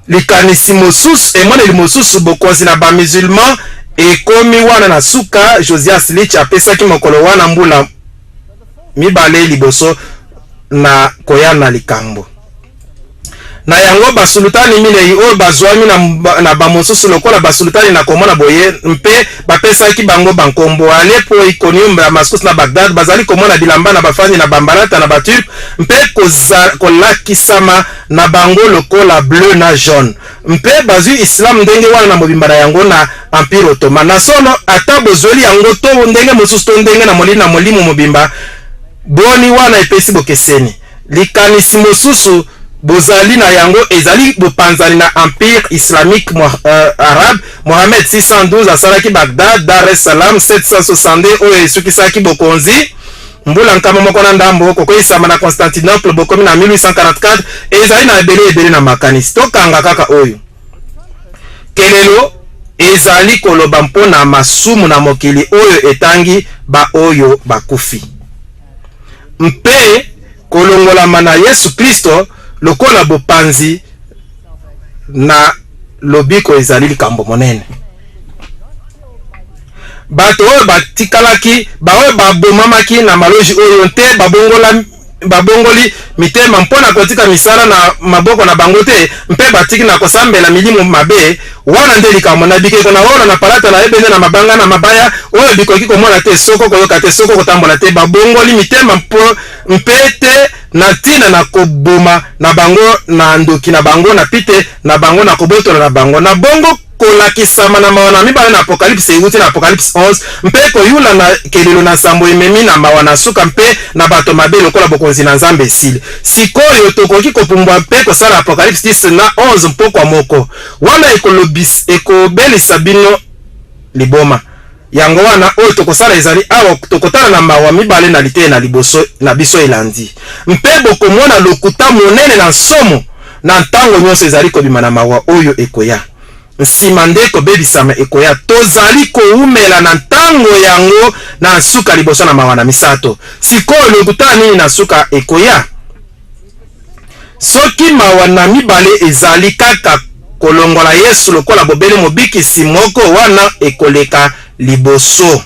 likanisi mosusu, emoneli mosusu, bokonzi na ba musulman ekomi wana na suka. Josias Litch apesaki mokolo wana mbula 2 liboso na koya na likambo na yango. Basulutani minei oyo bazwami na, na bamosusu lokola basulutani na komona boye mpe bapesaki bango bankombo Aleppo, Iconium, Damascus na Bagdad, bazali komona bilamba na bafandi na bambalata na Baturk mpe kolakisama na bango lokola bleu na jaune, mpe bazwi islam ndenge wana na mobimba na yango na Empire Ottoman. Na solo, ata bozweli yango to ndenge mosusu to ndenge na molili na molimo mobimba, boni wana epesi bokeseni? Likanisi mosusu bozali na yango ezali bopanzani na Empire islamique arabe. Mohammed 612 asalaki Bagdad, Dar es Salaam 762 oyo esukisaki bokonzi mbula 101, kokweyisama na Constantinople bokomi na 1844. Ezali na ebele ebele na makanisi. Tokanga kaka oyo: kelelo ezali koloba mpo na masumu na mokili oyo etangi baoyo bakufi mpe kolongolama na Yesu Kristo lokola bopanzi na lobiko ezali likambo monene. Bato oyo batikalaki, baoyo babomamaki na maloji oyo nte babongola babongoli mitema mpo na kotika misala na maboko na bango te mpe batiki na kosambela milimo mabe. Wana nde likambo na bikeko na wolo na palata na ebende na mabanga na mabaya, oyo bikoki komona te, soko koyoka te, soko kotambola te. Babongoli mitema mpo mpe te na ntina na koboma na bango, na ndoki na bango, na pite na bango, na kobotola na bango. Na bongo kolakisama na mawa na mibale na Apokalipse euti na Apokalipse 11, mpe koyula na kelelo na nsambo ememi na mawa na suka mpe na bato mabe lokola bokonzi na Nzambe esili. Sikoyo tokoki kopumbwa mpe kosala Apokalipse 10 na 11 mpokwa moko. Wana ekobelisa bino liboma. Yango wana oyo tokosala ezali awa, tokotala na mawa mibale na liteya na liboso na biso elandi, mpe bokomona lokuta monene na nsomo na ntango nyonso ezali kobima na mawa oyo ekoya. Nsima nde kobebisama ekoya. Tozali kowumela na ntango yango na nsuka liboso na mawa na misato. Sikoyo lokuta nini na nsuka ekoya? Soki mawa na mibale ezali kaka kolongola Yesu lokola bobele Mobikisi moko, wana ekoleka liboso.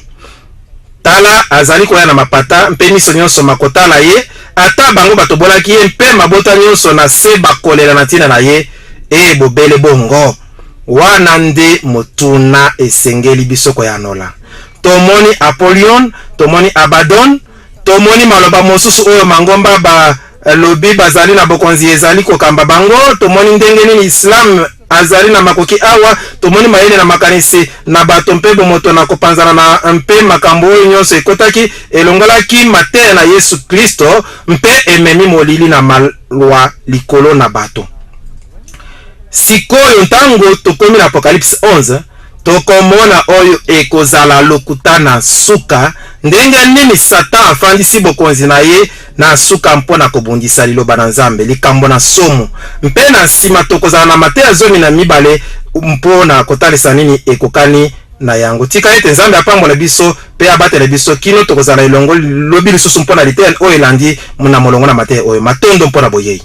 Tala, azali koya na mapata, mpe miso nyonso makotala ye, ata bango batobolaki ye, mpe mabota nyonso na se bakolela na ntina na ye. Ee, bobele bongo. Wana nde motuna esengeli biso koyanola. Tomoni Apollyon, tomoni Abaddon, tomoni maloba mosusu oyo mangomba balobi bazali na bokonzi ezali kokamba bango, tomoni ndenge nini Islam azali na makoki awa, tomoni mayele na makanisi na bato mpe bomoto na kopanzana na mpe makambo oyo nyonso ekotaki, elongolaki mateya na Yesu Klisto mpe ememi molili na malwa likolo na bato. Sikoyo ntango tokomi na Apocalypse 11, tokomona oyo ekozala lokuta na nsuka, ndenge nini Satan afandisi bokonzi na ye na nsuka mpo na kobundisa Liloba na Nzambe, likambo na nsomo. Mpe na nsima tokozala na mateya 12 mpo na kotalisa nini ekokani na yango. Tika ete Nzambe apambola biso mpe abatela biso kino tokozala elongo lobi lisusu mpo na liteya oyo elandi na molongo na mateya oyo. Matondo mpo na boyei.